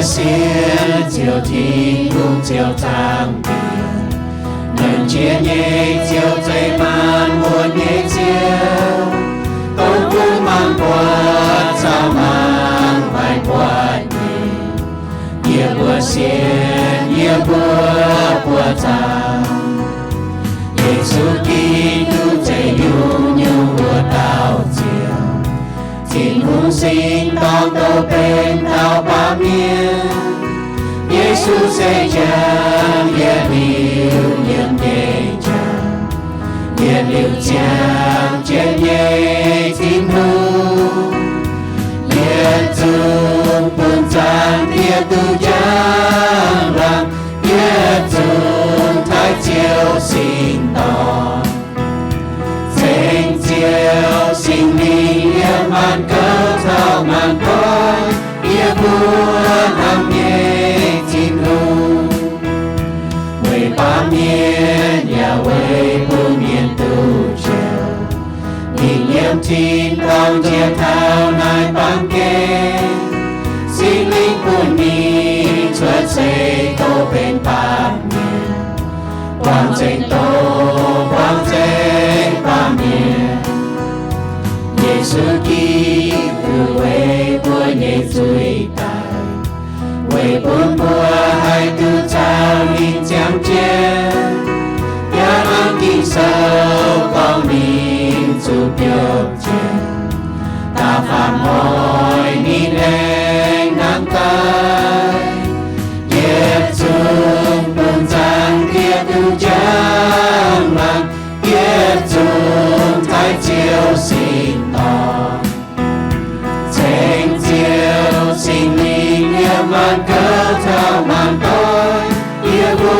Sienx Ziouv Tin-Hungh, Ziouv Zaangc Diex, nziex nyei Ziouv, zeiz maanc muotc nyei Ziouv, dongh bun mangc buatc caux mangc maaih buatc nyei. Yie mbuo sienx, yie mbuo buoqc zaangc. Yesu Giduc zeiz nyungc-nyungc wuov dauh Ziouv. Tin-Hungh singx dorngh douc benx dauh baamh mienh. Yesu se jangx yietc liuz yiem nyei jangx, yietc liuz ziangh jienv nyei Tin-Hungh. Yietc zungv bun Zaangc Diex duqv njang-laangc, yietc zungv taaih Ziouv singx dorngh. Ceng Ziouv Singx Lingh yiem maanc gouv caux maanc doic, yie mbuo hnamv nyei Tin-Hungh. Weic baamh mienh yaac weic bun mienh duqv njoux, ninh yiem tin-dorngh njiec taux naaiv baamh gen. Singx Lingh bun ninh cuotv seix doz benx baamh mienh, buangh nzengc doz, buangh nzengc baamh mienh. Yesu Giduc weic mbuo nyei zuiz daic, weic bun mbuo haih duqv caux ninh ziangh jienv. Yaac hnangv Ging-Sou gorngv, ninh zuqc biopv njiec, da'faanh hnoi ninh aengx nangh daaih. Yietc zungv bun Zaangc Diex duqv njang-laangc, yietc zungv taaih Ziouv singx dorngh. Ceng Ziouv Singx Lingh yiem maanc gouv caux maanc doic, yie mbuo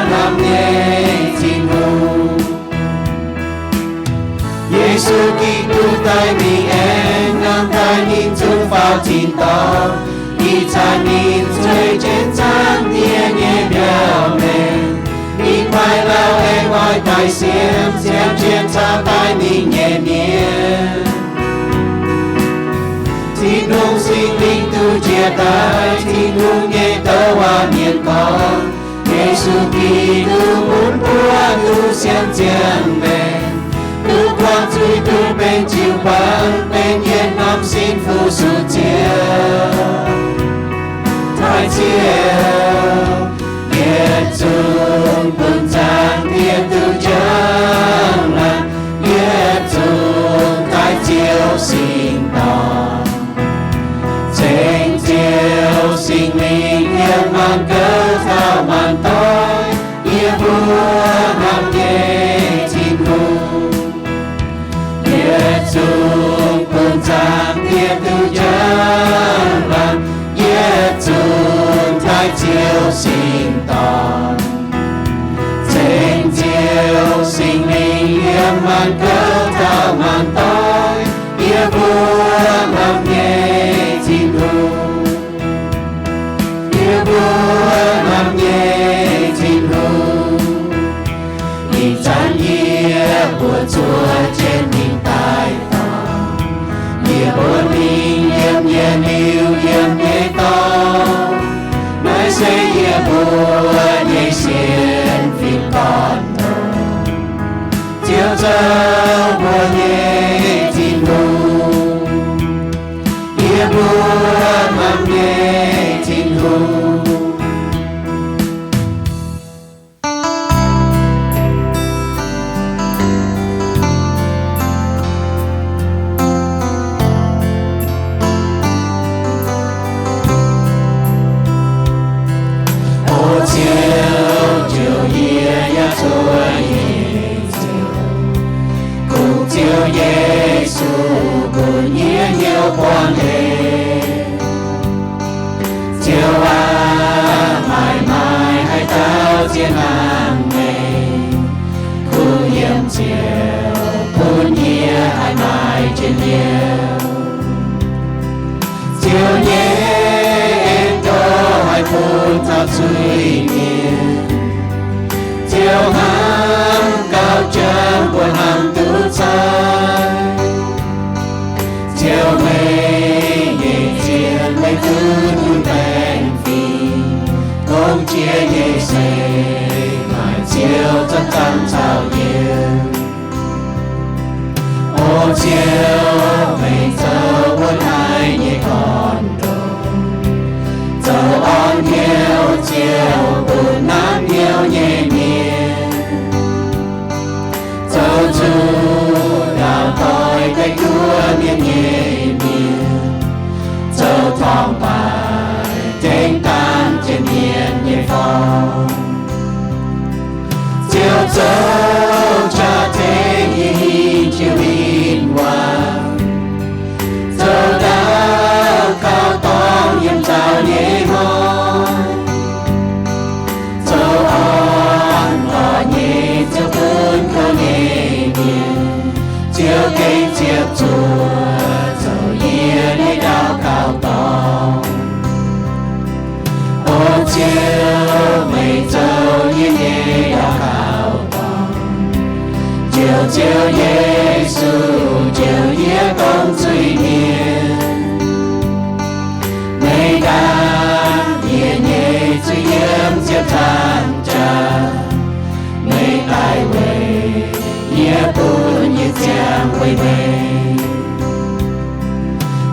hnamv nyei Tin-Hungh. Yesu Giduc daaih mingh aengx nangh daaih, ninh zungv faaux tin-dorngh. Ih zanc ninh zueih jienv Zaangc Diex nyei mbiauh maengx. Ninh paaiv lauh aengx oix daic siemv, siemv jienv caux daaih ninh nyei mienh. Tin-Hungh Singx Lingh duqv njiec daaih, Tin-Hungh nyei douc waac mienh gorngv, Yesu Giduc bun mbuo duqv sienx ziangh maengc, duqv buangh zuiz, duqv benx jiu-baang, benx yietc norm sin fu-sux Ziouv. Taaih Ziouv, yietc zungv bun Zaangc Diex duqv njang-laangc, yietc zungv taaih Ziouv singx dorngh. Ceng Ziouv Singx Lingh yiem maanc gouv caux maanc doic, yie mbuo hnamv nyei Tin-Hungh. Yietc zungv bun Zaangc Diex duqv njang-laangc, yietc zungv taaih Ziouv singx dorngh. Ceng Ziouv Singx Lingh yiem maanc gouv caux maanc doic, yie mbuo hnamv nyei Tin-Hungh. Yie mbuo hnamv nyei Tin-Hungh. Ih zanc yie mbuo zuov jienv ninh daaih dorngx, yie mbuo mingh yiem nyei liuz yiem nyei dorngx. Naaiv se yie mbuo nyei sienx fim gorn-ndoqv, Ziouv zoux mbuo nyei Tin-Hungh. Yie mbuo hnamv nyei Tin-Hungh. O Ziouv, Ziouv, yie yaac zuov nyei Ziouv, kungx Ziouv Yesu bun yie hnyouv buangh hec. Ziouv aac, maaih maaih haaix dauh zien hnangv meih, kuh yiem Ziouv bun yie haih maaih njien-youh. Ziouv nyei en-douh haih bun taux zuiz-mienh. Ziouv hnamv gauh jangx mbuo hnamv duqv cai. Ziouv, meih nyei zien meih duqv bun baengc zuangx caux yie. O Ziouv, meih zoux wuov naaiv nyei gorn-ndoqv, zoux orn hnyouv Ziouv bun naaiv hnyouv nyei mienh, zoux zuqc ndaauv doic daaih juov mienh nyei mienh, zoux torngv-baaix tengx dangh jiex mienh nyei forng. Ziouv zoux qaqv tengx yie hingh jiex win-wangv, zoux ndaauv kaux dorngx yiem zaux nyei hmuangv, zoux orn-lorqc nyei Ziouv bun kouv nyei mienh. Ziouv gengh ziepc zuoqc zoux yie nyei ndaauv kaux dorngx. O Ziouv, meih zoux yie nyei ndaauv kaux dorngx. Njoux Ziouv Yesu, njoux yie dongh zuiz-mienh. Meih ndaangc yie nyei zuiz yiem ziepc nzaangc jaax. Meih daaih weic yie, bun yie ziangh weic meih.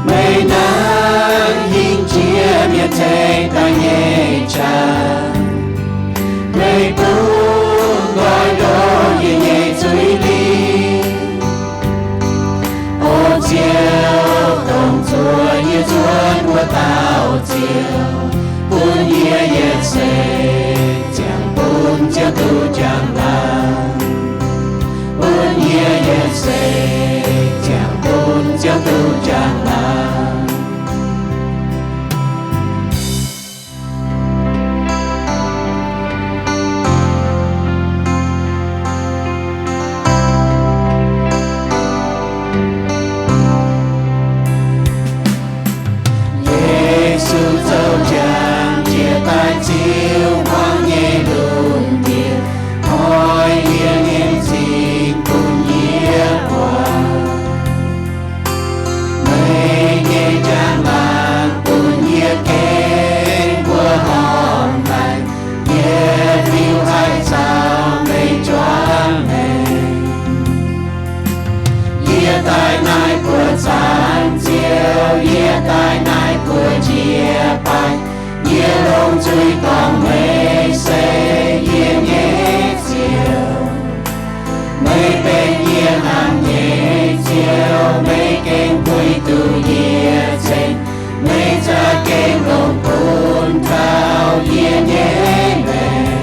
Meih hnangv hingh jiex mienh ceng daaih nyei qaqv. Meih bungx nqoi ndoqv yie nyei zuiz lingh. O Ziouv, dongh zuoqc yie nzuonx wuov dauh Ziouv, bun yie yietc seix ziangh bun Ziouv duqv njang-laangc. Bun yie yietc seix ziangh bun Ziouv duqv njang-laangc. Yesu zoux njang jiex daaih ziux hmuangv nyei lungh ndiev, hnoi yie nyei m'zing bun yie buatc. Meih nyei njang-laangc bun yie gengh mbuo horpc haic, yie fiuv haih caux meih juangc maengc. Yie daaih naaiv buoz zaangc Ziouv, yie daaih naaiv buoz njiec-baeqc, yie longc zuiz gorngv meih se yie nyei Ziouv. Meih benx yie hnamv nyei Ziouv, meih gengh puix duqv yie ceng, meih za'gengh longc bun taux yie nyei maengc.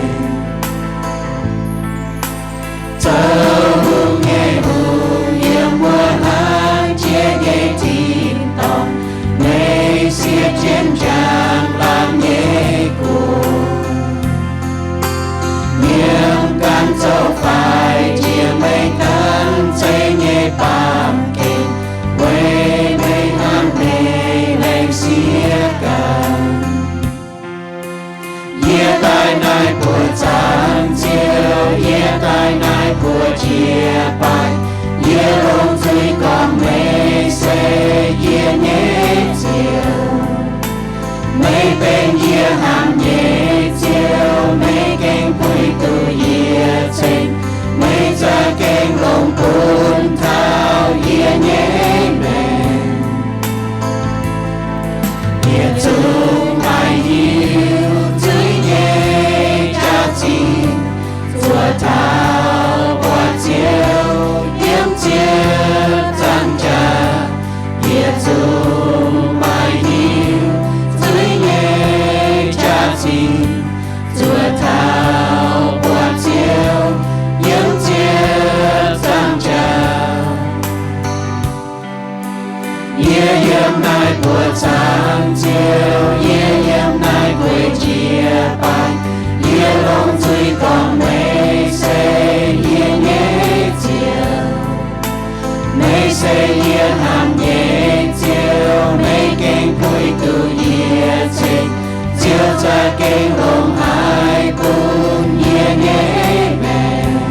Zoux hungh nyei hungh yiem wuov hlang jiex nyei tin-dorngh, meih siev jienv njang-laangc nyei guoqv. Nyiemc ganh zoux faix jiex meih ganh zeiv nyei baamh gen, weic meih hnamv meih laengz siev ganh. Yie daaih naaiv buoz zaangc Ziouv, yie daaih naaiv buoz njiec-baeqc, yie longc zuiz gorngv meih se yie nyei Ziouv. Meih benx yie hnamv nyei Ziouv, meih gengh puix duqv yie ceng, meih za'gengh longc bun taux yie nyei maengc. Yietc zungv maaih hiuv zuiz nyei jaax-zinh, zuoqc taux buatc Ziouv yiem ziepc nzaangc jaax. Yietc zungv maaih hiuv zuiz nyei jaax-zinh, zuoqc taux buatc Ziouv yiem ziepc nzaangc jaax. Yie yiem naaiv buoz zaangc Ziouv, yie yiem naaiv guei jiex baaih, yie longc zuiz gorngv meih se yie nyei Ziouv. Meih se yie hnamv nyei Ziouv, meih gengh puix duqv yie ceng. Ziouv za'gengh longc haiz bun yie nyei maengc.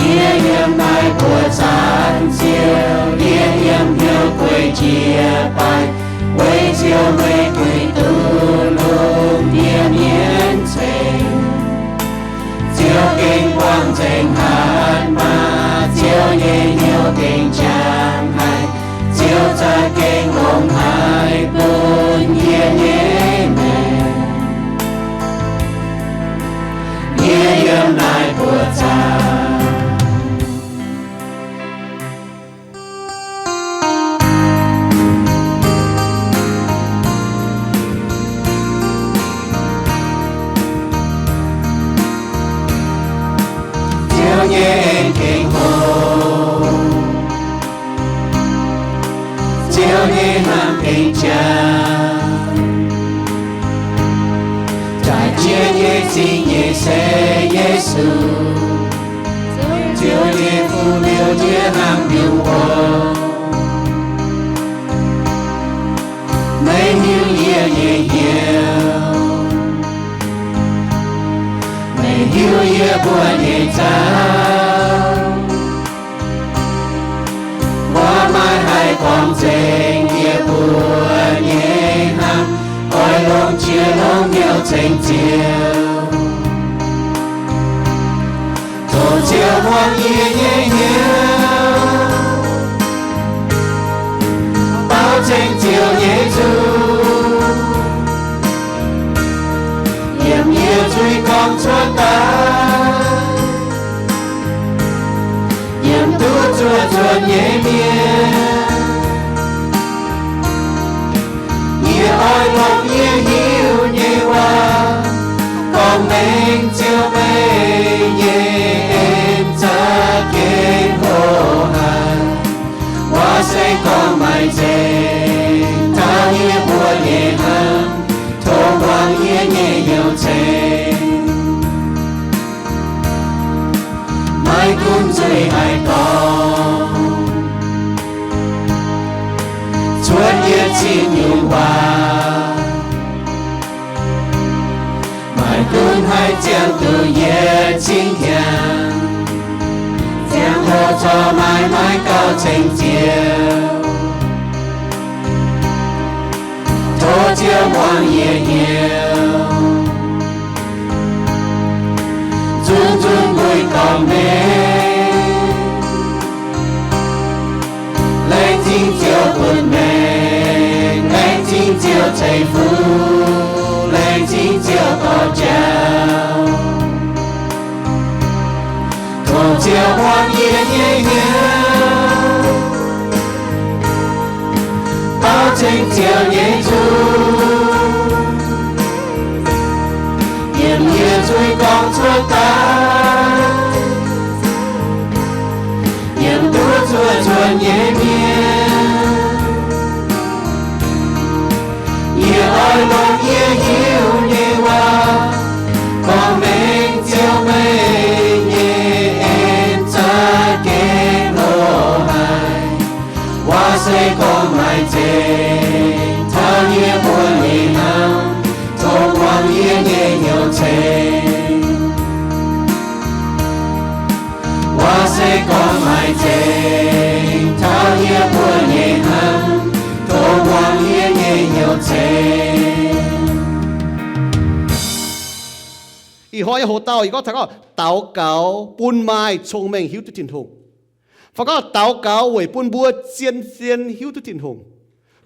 Yie yiem naaiv buoz zaangc Ziouv, yie yiem hnyouv guei jiex baaih, weic Ziouv meih puix duqv longc yie mienv ceng. Ziouv gengh Yesu, Ziouv nyei Fuqv-liuz ndiev hnangv mbiungc oc. Meih hiuv yie nyei hnyouv, meih hiuv yie mbuo nyei nzauv. Mbuo maiv haih gorngv nzengc yie mbuo nyei hnamv, oix longc qiex longc hnyouv ceng Ziouv. Tov Ziouv muangx yie nyei hnyouv, baaux ceng Ziouv nyei nzung, yiem yie zuiz gorngv cuotv daaih, yiem duqv zuoqv zuonc nyei mienh. Yie oix longc yie hiuv nyei waac gorngv mengh Ziouv meih nyei en za'gengh hlo haic. Waac se gorngv maaih nzengc taux yie mbuo nyei hnamv, tov muangx yie nyei hnyouv ceng. Maiv gunv nzuih haaix dorngx cuotv yie cing nyungc waac, maiv gunv haaix ziangh duqv yie cing hiaangx, ziangh hoc corc maiv maaih gauh ceng Ziouv. Tov Ziouv muangx yie hnyouv, zunv zunv mbuo gorngv mengh. Laengz zingh Ziouv bun mengh, laengz zingh Ziouv ceix fuqv, laengz zingh Ziouv dorh jauv. Tov Ziouv muangx yie nyei hnyouv, baaux ceng Ziouv nyei nzung, yiem yie zuiz gorngv cuotv daaih, yiem duqv zuoqv zuonc nyei mienh. Yie oix longc yie hiuv nyei waac gorngv mengh Ziouv meih nyei en za'gengh hlo haic. Waac se gorngv maaih nzengc taux yie mbuo nyei hnamv, tov muangx yie nyei hnyouv ceng. Waac se gorngv maaih nzengc taux yie mbuo nyei hnamv, tov muangx yie nyei hnyouv ceng. Ih hnoi nyei hoc dauh yie gorngv taux gorngv daux gaux bun maaih cong-mengh hiuv duqv Tin-Hungh. Fai gorngv daux gaux weic bun mbuo zien-zien hiuv duqv Tin-Hungh,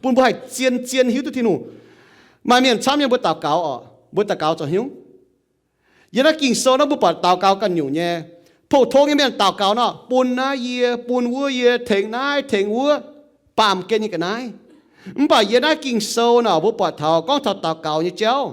bun mbuo haih zien-zien hiuv duqv Tin-Hungh. Maaih mienh camv nyei mbuo daux gaux oc, mbuo daux gaux zoux haaix nyungc? Yiem naaiv Ging-Sou naaiv mbuo buatc daux gaux ganh nyungc nyei. Pou-tong nyei mienh daux gaux nor, bun naaiv yie, bun wuov yie, tengx naaiv tengx wuov, baamh gen nyei ga'naaiv. Mv baac yiem naaiv Ging-Sou naaic mbuo buatc taux gorngv taux daux gaux nyei jauv.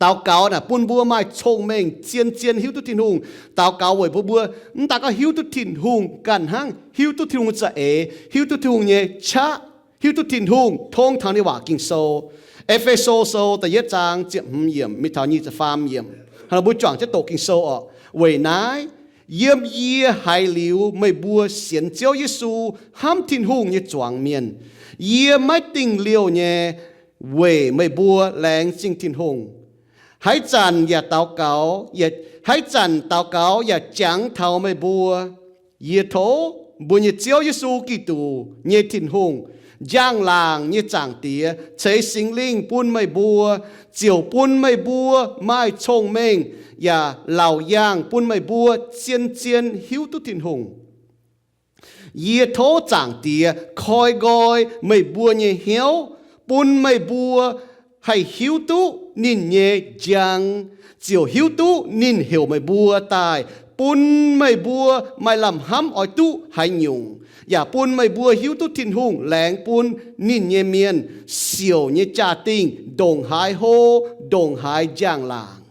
Daux gaux naaic bun mbuo maaih cong-mengh zien-zien hiuv duqv Tin-Hungh. Daux gaux weic bun mbuo mv daaih gorngv hiuv duqv Tin-Hungh ganh hnangv, hiuv duqv Tin-Hungh za'eix, hiuv duqv Tin-Hungh nyei qaqv, hiuv duqv Tin-Hungh tongv taux ninh waac Ging-Sou. E^fe^so Sou da'yietv zaang ziepc hmz yiemc mingh taux nyic ziepc faam yiemc. Hnangv nor mbuo juangc jienv doqc Ging-Sou oc. Weic naaiv, yiem yie haiz liuz meih mbuo sienx Ziouv Yesu hnamv Tin-Hungh nyei zuangx mienh, yie maiv dingh liouh nyei weic meih mbuo laengz zingh Tin-Hungh. Haaix zanc yaac daux gaux, haaix zanc daux gaux yaac jangx taux meih mbuo. Yie tov mbuo nyei Ziouv Yesu Giduc nyei Tin-Hungh, njang-laangc nyei Zaangc Diex, ceix Singx Lingh bun meih mbuo, ziouc bun meih mbuo maaih cong-mengh yaac laauc yaangh bun meih mbuo zien-zien hiuv duqv Tin-Hungh. Yie tov Zaangc Diex koi nqoi meih mbuo nyei hnyouv, bun meih mbuo haih hiuv duqv ninh nyei njang, ziouc hiuv duqv ninh heuc meih mbuo daaih, bun meih mbuo maaih lamh hnamv oix duqv haaix nyungc, yaac bun meih mbuo hiuv duqv Tin-Hungh laengz bun ninh nyei mienh siouc nyei jaa-dingh ndongc haaix hlo, ndongc haaix njang-laangc.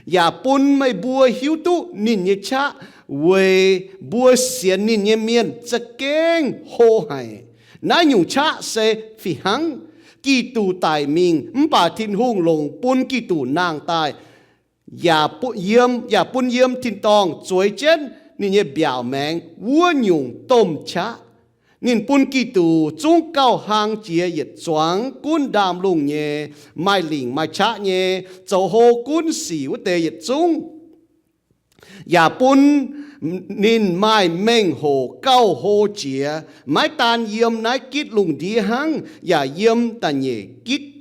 Yaac bun meih mbuo hiuv duqv ninh nyei qaqv weic mbuo sienx ninh nyei mienh za'gengh hlo haic. Naaiv nyungc qaqv se fih hnangv. Giduc daic mingh mv baac Tin-Hungh longc bun Giduc nangh daaih yaac bun yiem, yaac bun yiem tin-dorngh zueiz jienv ninh nyei mbiaauc maengx wuov nyungc domh qaqv. Ninh bun Giduc zungv gauh hlang jiex yietc zuangx gunv ndaamv-lungh nyei, maaih lingc maaih qaqv nyei, zoux hlo gunv sic wuov deix yietc zungv. Yaac bun ninh maaih mengh hoc gauh hlo jiex, maiv daan yiem naaiv gitv lungh ndiev hnangv, yaac yiem da'nyeic gitv.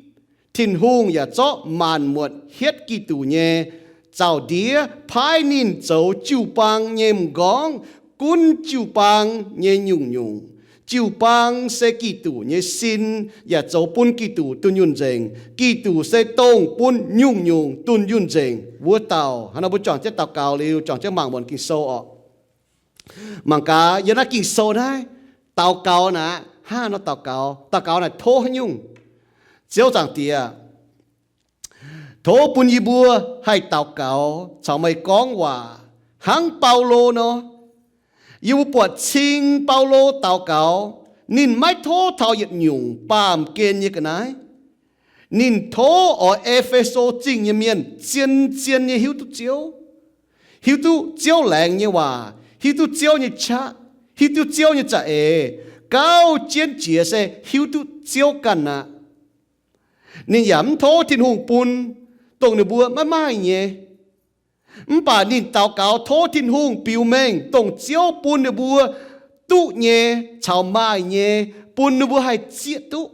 Tin-Hungh yaac zorqv maanc muotc hietv Giduc nyei zaux-ndiev paaiv ninh zoux jiu-baang nyei m'nqorngv, gunv jiu-baang nyei nyungc-nyungc. Jiu-baang se Giduc nyei sin, yaac zoux bun Giduc dunh yunh nzengc. Giduc se dongh bun nyungc-nyungc dunh yunh nzengc wuov dauh. Hnangv nor mbuo juangc jienv daux gaux liuz, juangc jienv mangc muonc Ging-Sou orqc. Mangc gaax yiem naaiv Ging-Sou naaiv, daux gaux naaic hnangv nor daux gaux. Daux gaux naaic tov haaix nyungc? Ziouv Zaangc Diex, tov bun yie mbuo haih daux gaux caux meih gorngv waac hnangv Baulo nor. Yie mbuo buatc cing Baulo daux gaux, ninh maiv tov taux yietc nyungc baamh gen nyei ga'naaiv. Ninh tov oix E^fe^so Zingh nyei mienh zien-zien nyei hiuv duqv Ziouv, hiuv duqv Ziouv laengz nyei waac, hiuv duqv Ziouv nyei qaqv, hiuv duqv Ziouv nyei za'eix, gauh jienv jiex se hiuv duqv Ziouv ganh aqv. Ninh yaac mv tov Tin-Hungh bun dongh ninh mbuo maiv maaih nyei. Mv baac ninh daux gaux tov Tin-Hungh biux mengh dongh Ziouv bun ninh mbuo duqv nyei caux maaih nyei, bun ninh mbuo haih zieqv duqv.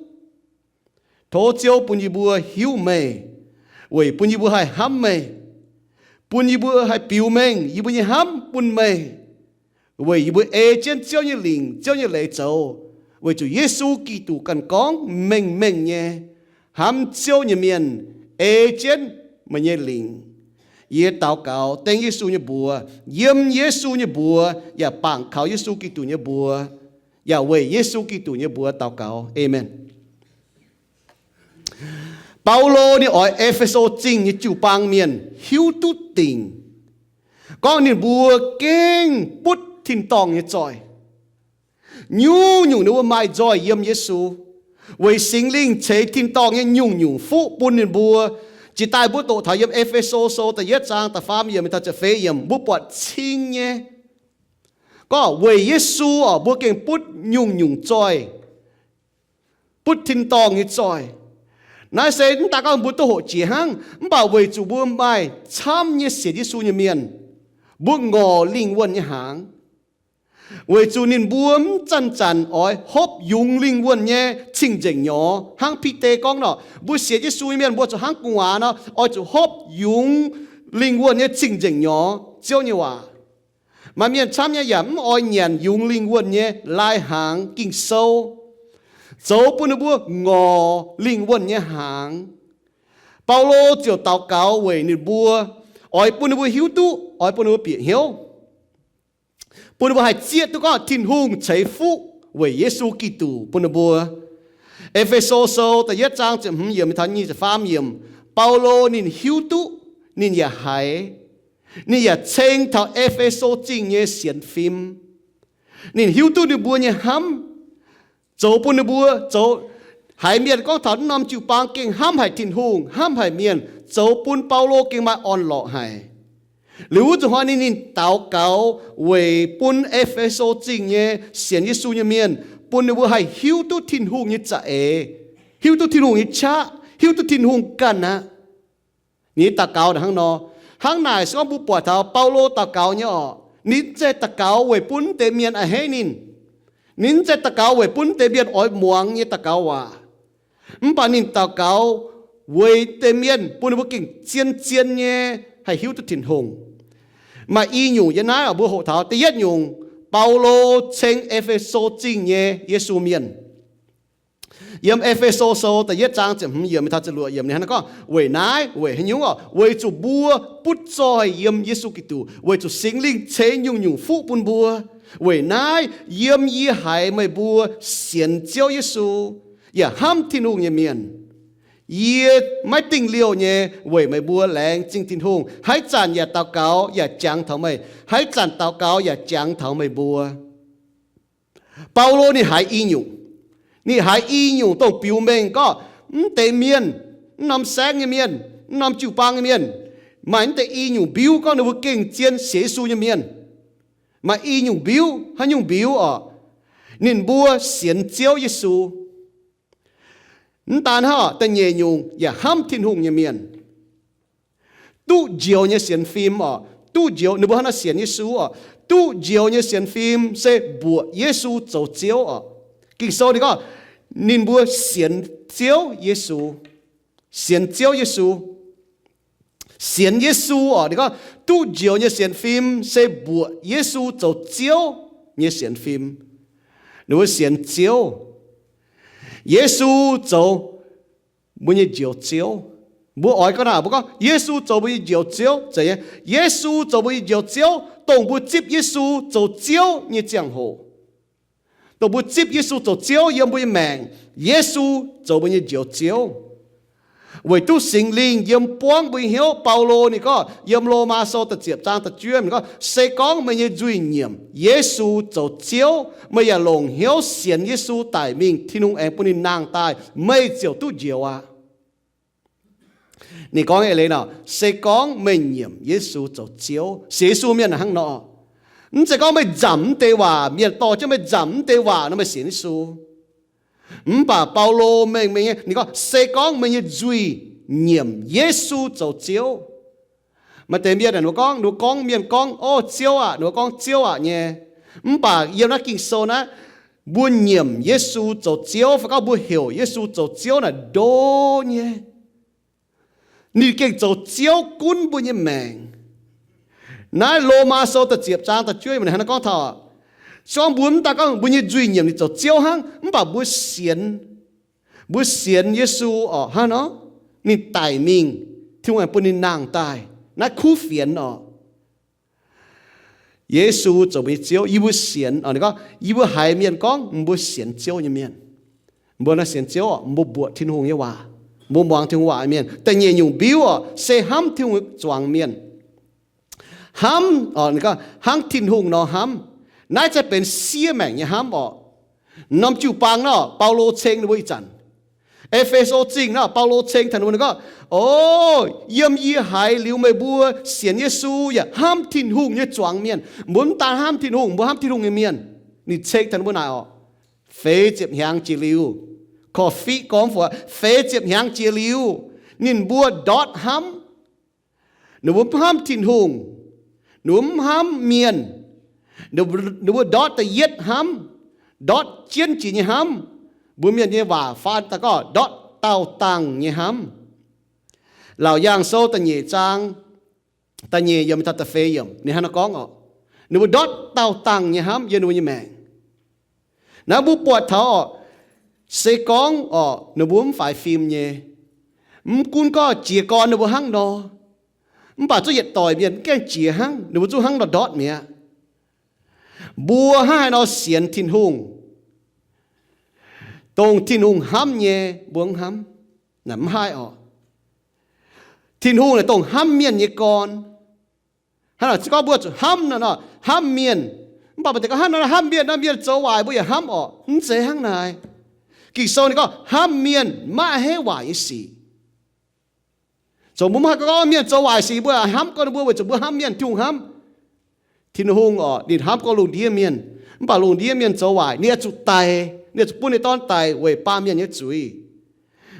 Tov Ziouv bun yie mbuo hiuv meih, weic bun yie mbuo haih hnamv meih, bun yie mbuo haih biux mengh yie mbuo nyei hnamv bun meih, weic yie mbuo ei jienv Ziouv nyei lingc, Ziouv nyei leiz zoux, weic zuqc Yesu Giduc ganh gorngv mengh mengh nyei, hnamv Ziouv nyei mienh ei jienv meih nyei lingc. Yie daux gaux dengv Yesu nyei mbuox, yiem Yesu nyei mbuox, yaac bangc kaux Yesu Giduc nyei mbuox, yaac weic Yesu Giduc nyei mbuox daux gaux. Aamen. Baulo ninh oix E^fe^so Zingh nyei jiu-baang mienh hiuv duqv dingc gorngv ninh mbuo gengh butv tin-dorngh nyei zoih. Nyungc-nyungc ninh mbuo maaih nzoih yiem Yesu, weic Singx Lingh ceix tin-dorngh nyei nyungc-nyungc fuqv bun ninh mbuo. Jiex daaih mbuo doqc taux yiem E^fe^so Sou da'yietv zaang da'faam yiemc taux ziepc feix yiemc, mbuo buatc cing nyei gorngv weic Yesu orqc, mbuo gengh butv nyungc-nyungc zoih, butv tin-dorngh nyei zoih. Naaiv se mv daaih gorngv mbuo duqv hoqc jiex hnangv, mv baac weic zuqc mbuo maaih camv nyei sienx Yesu nyei mienh, mbuo ngorc lingh wuonh nyei hnaangx. Weic zuqc ninh mbuo mv zanc-zanc oix hopv yungz lingh wuonh nyei cing-nzengc nyorx. Hnangv Bide gorngv nor, mbuo sienx Yesu nyei mienh mbuo zuqc hnangv gu'nguaaz nor, oix zuqc hopv yungz lingh wuonh nyei cing-nzengc nyorx, Ziouv nyei waac. Maaih mienh camv nyei yaac mv oix nyanc yungz lingh wuonh nyei lai-hnaangx Ging-Sou, zoux bun ninh mbuo ngorc lingh wuonh nyei hnaangx. Baulo ziouc daux gaux weic ninh mbuo, oix bun ninh mbuo hiuv duqv, oix bun ninh mbuo bieqc hnyouv, bun ninh mbuo haih zieqv duqv gorngv Tin-Hungh ceix fuqv weic Yesu Giduc bun ninh mbuo. E^fe^so Sou da'yietv zaang ziepc hmz yiemc taux nyic ziepc faam yiemc, Baulo ninh hiuv duqv, ninh yaac haiz, ninh yaac ceng taux E^fe^so Zingh nyei sienx fim. Ninh hiuv duqv ninh mbuo nyei hnamv, zoux bun ninh mbuo zoux haiz mienh gorngv taux naaiv norm jiu-baang gengh hnamv haic Tin-Hungh, hnamv haic mienh, zoux bun Baulo gengh maaih orn-lorqc haic. Liuz wuov zuqc hnoi ninh, ninh daux gaux weic bun E^fe^so Zingh nyei sienx Yesu nyei mienh, bun ninh mbuo haih hiuv duqv Tin-Hungh nyei za'eix, hiuv duqv Tin-Hungh nyei qaqv, hiuv duqv Tin-Hungh ganh aqv. Ninh daux gaux hnangv nor. Hnangv naaic se gorngv mbuo buatc taux Baulo daux gaux nyei orqc, ninh mv zeiz daux gaux weic bun deix mienh a'hneiv ninh. Ninh mv zeiz daux gaux weic bun deix mienh oix muangx nyei daux gaux waac. Mv baac ninh daux gaux weic deix mienh bun ninh mbuo gengh zien-zien nyei haih hiuv duqv Tin-Hungh. Maaih i nyungc yiem naaiv mbuo hoqc taux. Da'yietv nyungc, Baulo ceng E^fe^so Zingh nyei Yesu Mienh. Yiem E^fe^so Sou da'yietv zaang ziepc hmz yiemc taux ziepc luoqc yiemc ninh hnangv naaiv gorngv, weic naaiv, weic haaix nyungc orqc? Weic zuqc mbuo butv zoih yiem Yesu Giduc, weic zuqc Singx Lingh ceix nyungc-nyungc fuqv bun mbuo. Weic naaiv yiem yie haiz meih mbuo sienx Ziouv Yesu yaac hnamv Tin-Hungh nyei mienh, yie maiv dingh liouh nyei weic meih mbuo laengz zingh Tin-Hungh, haaix zanc yaac daux gaux yaac jangx taux meih, haaix zanc daux gaux yaac jangx taux meih mbuo. Baulo ninh haiz i nyungc. Ninh haiz i nyungc dongh biux mengh gorngv mv deix mienh, mv norm saengv nyei mienh, mv norm jiu-baang nyei mienh, maaih naaiv deix i nyungc mbiuv gorngv ninh mbuo gengh zien sienx Yesu nyei mienh. Maaih i nyungc mbiuv, haaix nyungc mbiuv oc? Ninh mbuo sienx Ziouv Yesu. Mv daan hnangv, da'nyeic nyungc yaac hnamv Tin-Hungh nyei mienh. Duqv njoux nyei sienx fim oc, duqv njoux, ninh mbuo hnangv naaiv sienx Yesu oc, duqv njoux nyei sienx fim se mbuoqc Yesu zoux Ziouv oc. Ging-Sou ninh gorngv ninh mbuo sienx Ziouv Yesu. Sienx Ziouv Yesu. Sienx Yesu oc, ninh gorngv duqv njoux nyei sienx fim se mbuoqc Yesu zoux Ziouv nyei sienx fim. Ninh mbuo sienx Ziouv. Yesu zoux mbuo nyei Njoux Ziouv. Mbuo oix gorngv naaic, mbuo gorngv Yesu zoux mbuo nyei Njoux Ziouv, zeiz nyei. Yesu zoux mbuo nyei Njoux Ziouv, dongh mbuo zipv Yesu zoux Ziouv nyei ziangh hoc, dongh mbuo zipv Yesu zoux Ziouv yiem mbuo nyei maengc, Yesu zoux mbuo nyei Njoux Ziouv. Weic duqv Singx Lingh yiem buangv mbuo nyei hnyouv, Baulo ninh gorngv yiem Lomaa Sou da'ziepc zaang da'juov ninh gorngv, se gorngv meih nyei nzuih nyiemc Yesu zoux Ziouv, meih yaac longc hnyouv sienx Yesu daic mingh, Tin-Hungh aengx bun ninh nangh daaih, meih ziouc duqv njoux aqv. Ninh gorngv eix leiz nor, se gorngv meih nyiemc Yesu zoux Ziouv, sienx Yesu mienh hnangv nor, mv zeiz gorngv meih nzamc mv deix waac, mienh dorh jienv meih nzamc mv deix waac nor meih sienx Yesu. Mv baac Baulo mengh mengh nyei, ninh gorngv, se gorngv meih nyei nzuih nyiemc Yesu zoux Ziouv. Maaih deix mienh ninh mbuo gorngv, ninh mbuo gorngv, mienh gorngv, O Ziouv aac, ninh mbuo gorngv Ziouv aac nyei. Mv baac yiem naaiv Ging-Sou naaiv, mbuo nyiemc Yesu zoux Ziouv fai gorngv mbuo heuc Yesu zoux Ziouv naaic ndo nyei. Ninh gengh zoux Ziouv gunv mbuo nyei maengc. Naaiv Lomaa Sou da'ziepc zaang da'juov ninh hnangv naaiv gorngv taux, se gorngv mbuo mv daan gorngv mbuo nyei nzuih nyiemc ninh zoux Ziouv hnangv, mv baac mbuo sienx, mbuo sienx Yesu oc, hnangv nor, ninh daic mingh, Tin-Hungh aengx bun ninh nangh daaih. Naaiv kuv fienx oc. Yesu zoux mbuo nyei Ziouv, yie mbuo sienx oc. Ninh gorngv, yie mbuo haiz mienh gorngv mbuo sienx Ziouv nyei mienh. Mbuo naaiv sienx Ziouv oc, mbuo mbuoqc Tin-Hungh nyei waac, mbuo muangx Tin-Hungh waac mienh. Da'nyeic nyungc mbiuv oc, se hnamv Tin-Hungh zuangx mienh. Hnamv, hnangv Tin-Hungh nor hnamv. Naaiv se benx siev maengc nyei hnamv oc. Norm jiu-baang nor, Baulo ceng ninh mbuo ih zanc. E^fe^so Zingh nor, Baulo ceng taux ninh mbuo, ninh gorngv, O, yiem yie haiz liuz meih mbuo sienx Yesu yaac hnamv Tin-Hungh nyei zuangx mienh. Mbuo mv daan hnamv Tin-Hungh, mbuo hnamv Tin-Hungh nyei mienh. Ninh ceng taux ninh mbuo naaic oc, feix ziepc hnyangx jiex liuz, korv-fiqv gormx fai feix ziepc hnyangx jiex liuz, ninh mbuo ndortv hnamv. Ninh mbuo mv hnamv Tin-Hungh, ninh mbuo mv hnamv mienh, ninh mbuo ndortv da'yietv hnamv, ndortv jienv jiex nyei hnamv. Mbuo mienh nyei waac faan daaih gorngv ndortv daauh dangh nyei hnamv. Laauc Yaangh Sou da'nyeic zaang da'nyeic yiemc taux da'feix yiemc ninh hnangv naaiv gorngv oc, ninh mbuo ndortv daauh dangh nyei hnamv yiem ninh mbuo nyei maengc. Naaiv mbuo buatc taux oc, se gorngv oc, ninh mbuo mv faix fim nyei, mv gunv gorngv jiez gorn ninh mbuo hnangv nor, mv baac zuqc yietc doic mienh mv gaengh jiex hnangv, ninh mbuo zungv hnangv nor ndortv mi'aqv. Mbuo hnangv haaix nor sienx Tin-Hungh? Dongh Tin-Hungh hnamv nyei mbuo mv hnamv? Naaic mv haih oc. Tin-Hungh naaic dongh hnamv mienh nyei gorn. Hnangv naaic se gorngv mbuo zuqc hnamv nor, hnamv mienh. Mv baac maaih deix gorngv, Hnangv naaic hnamv mienh nor, mienh zoux waaic mbuo yaac hnamv orqc? Mv zeiz hnangv naaic. Ging-Sou ninh gorngv hnamv mienh maiv heiv waaic nyei sic. Zoux mbuo mv haih gorngv mienh zoux waaic sic mbuo hnamv gorngv ninh mbuo weic zuqc mbuo hnamv mienh, Tin-Hungh hnamv. Tin-Hungh orqc, ninh hnamv gorngv lungh ndiev mienh. Mv baac lungh ndiev mienh zoux waaic, ninh oix zuqc daic, ninh oix zuqc bun ninh nyei Dorn daic weic baamh mienh nyei zuiz.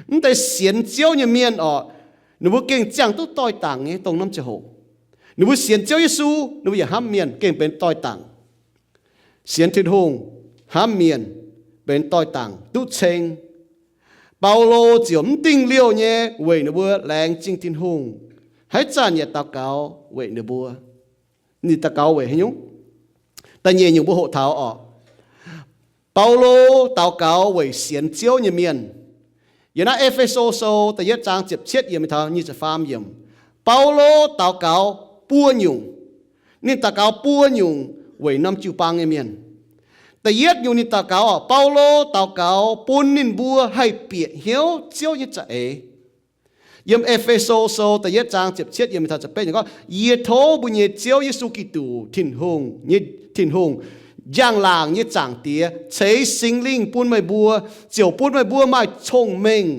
Mv deix sienx Ziouv nyei mienh orqc, ninh mbuo gengh ziangh duqv doix-dangc nyei dongh norm ziangh hoc. Ninh mbuo sienx Ziouv Yesu, ninh mbuo yaac hnamv mienh gengh benx doix-dangc. Sienx Tin-Hungh, hnamv mienh, benx doix-dangc duqv ceng. Baulo ziouc mv dingh liouh nyei weic ninh mbuo laengz zingh Tin-Hungh, haaix zanc yaac daux gaux weic ninh mbuo. Ninh daux gaux weic haaix nyungc? Da'nyeic nyungc mbuo hoqc taux orqc, Baulo daux gaux weic sienx Ziouv nyei mienh. Yiem naaiv E^fe^so Sou da'yietv zaang ziepc cietv yiemc taux nyic ziepc faam yiemc, Baulo daux gaux buo nyungc. Ninh daux gaux buo nyungc weic norm jiu-baang nyei mienh. Da'yietv nyungc ninh daux gaux, Baulo daux gaux bun ninh mbuo haih bieqc hnyouv Ziouv nyei za'eix. Yiem E^fe^so Sou da'yietv zaang ziepc cietv yiemc taux ziepc betv gorngv, Yie tov mbuo nyei Ziouv Yesu Giduc, Tin-Hungh, njang-laangc nyei Zaangc Diex ceix Singx Lingh bun meih mbuo, ziouc bun meih mbuo maaih cong-mengh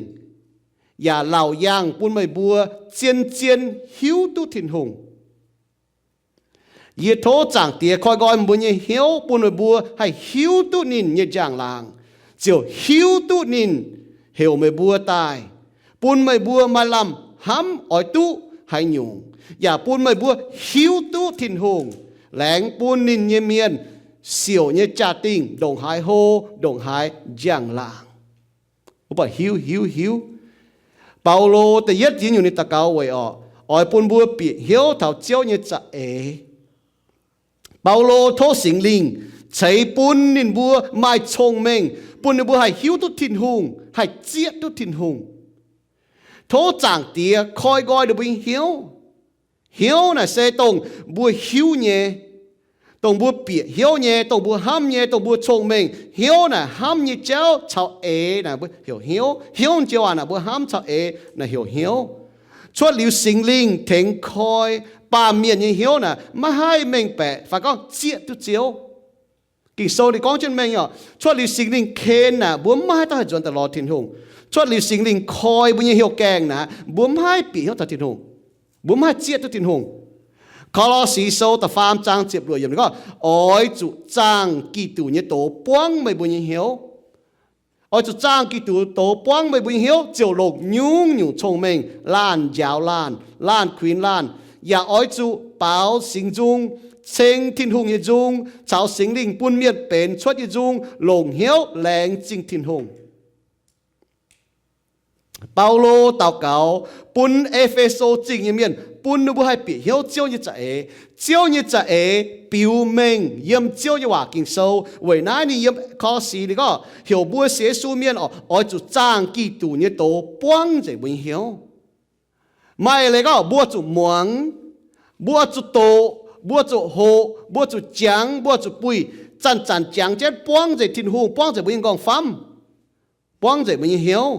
yaac laauc yaangh bun meih mbuo zien-zien hiuv duqv Tin-Hungh. Yie tov Zaangc Diex koi nqoi meih mbuo nyei hnyouv, bun meih mbuo haih hiuv duqv ninh nyei njang-laangc, ziouc hiuv duqv ninh heuc meih mbuo daaih, bun meih mbuo maaih lamh hnamv oix duqv haaix nyungc, yaac bun meih mbuo hiuv duqv Tin-Hungh laengz bun ninh nyei mienh siouc nyei jaa-dingh ndongc haaix hlo, ndongc haaix njang-laangc. Mbuo hiuv, hiuv, hiuv. Baulo da'yietv nziex nyungc ninh daux gaux weic orqc, oix bun mbuo bieqc hnyouv taux Ziouv nyei za'eix. Baulo tov Singx Lingh ceix bun ninh mbuo maaih cong-mengh, bun ninh mbuo haih hiuv duqv Tin-Hungh, haih zieqv duqv Tin-Hungh. Tov Zaangc Diex koi nqoi ninh mbuo nyei hnyouv. Hnyouv naaic se dongh mbuo hiuv nyei, dongh mbuo bieqc hnyouv nyei, dongh mbuo hnamv nyei, dongh mbuo cong-mengh. Hnyouv naaic hnamv nyei jauv caux eix naaic mbuo heuc hnyouv. Hnyouv joux waac naaic mbuo hnamv caux eix naaic heuc hnyouv. Cuotv liuz Singx Lingh tengx koi, baamh mienh nyei hnyouv naaic maiv haih mengh baeqc fai gorngv zieqv duqv Ziouv. Ging-Sou ninh gorngv jienv mengh orqc, cuotv liuz Singx Lingh ken naaic mbuo maiv haih dauh haih nzuonx daaih lorz Tin-Hungh. Cuotv liuz Singx Lingh koi mbuo nyei hnyouv gaengh naaic mbuo maiv haih bieqc hnyouv taux Tin-Hungh. Mbuo maiv haih zieqv duqv Tin-Hungh. Ko^lo^si Sou da'faam zaang ziepc luoqc yiemc gorngv, oix zuqc zaangh Giduc nyei doz buangv meih mbuo nyei hnyouv. Oix zuqc zaangh Giduc doz buangv meih mbuo nyei hnyouv ziouc longc nyungc-nyungc cong-mengh laanh njaaux laanh, laanh kuinx laanh. Yaac oix zuqc baaux singx nzung, ceng Tin-Hungh nyei nzung caux Singx Lingh bun mienh benx cuotv nyei nzung, longc hnyouv laengz zingh Tin-Hungh. Baulo daux gaux bun E^fe^so Zingh nyei mienh, bun ninh mbuo haih bieqc hnyouv Ziouv nyei za'eix. Ziouv nyei za'eix biux mengh yiem Ziouv nyei waac Ging-Sou. Weic naaiv ninh yiem Ko^lo^si ninh gorngv heuc mbuo sienx Yesu mienh oix zuqc zaangh Giduc nyei doz buangv nzengc mbuo nyei hnyouv. Maaih leiz gorngv mbuo zuqc muangx, mbuo zuqc doqc, mbuo zuqc hoqc, mbuo zuqc jangx, mbuo zuqc buih, zanc-zanc jangx jienv buangv nzengc Tin-Hungh, buangv nzengc mbuo nyei nqorngv-famv, buangv nzengc mbuo nyei hnyouv.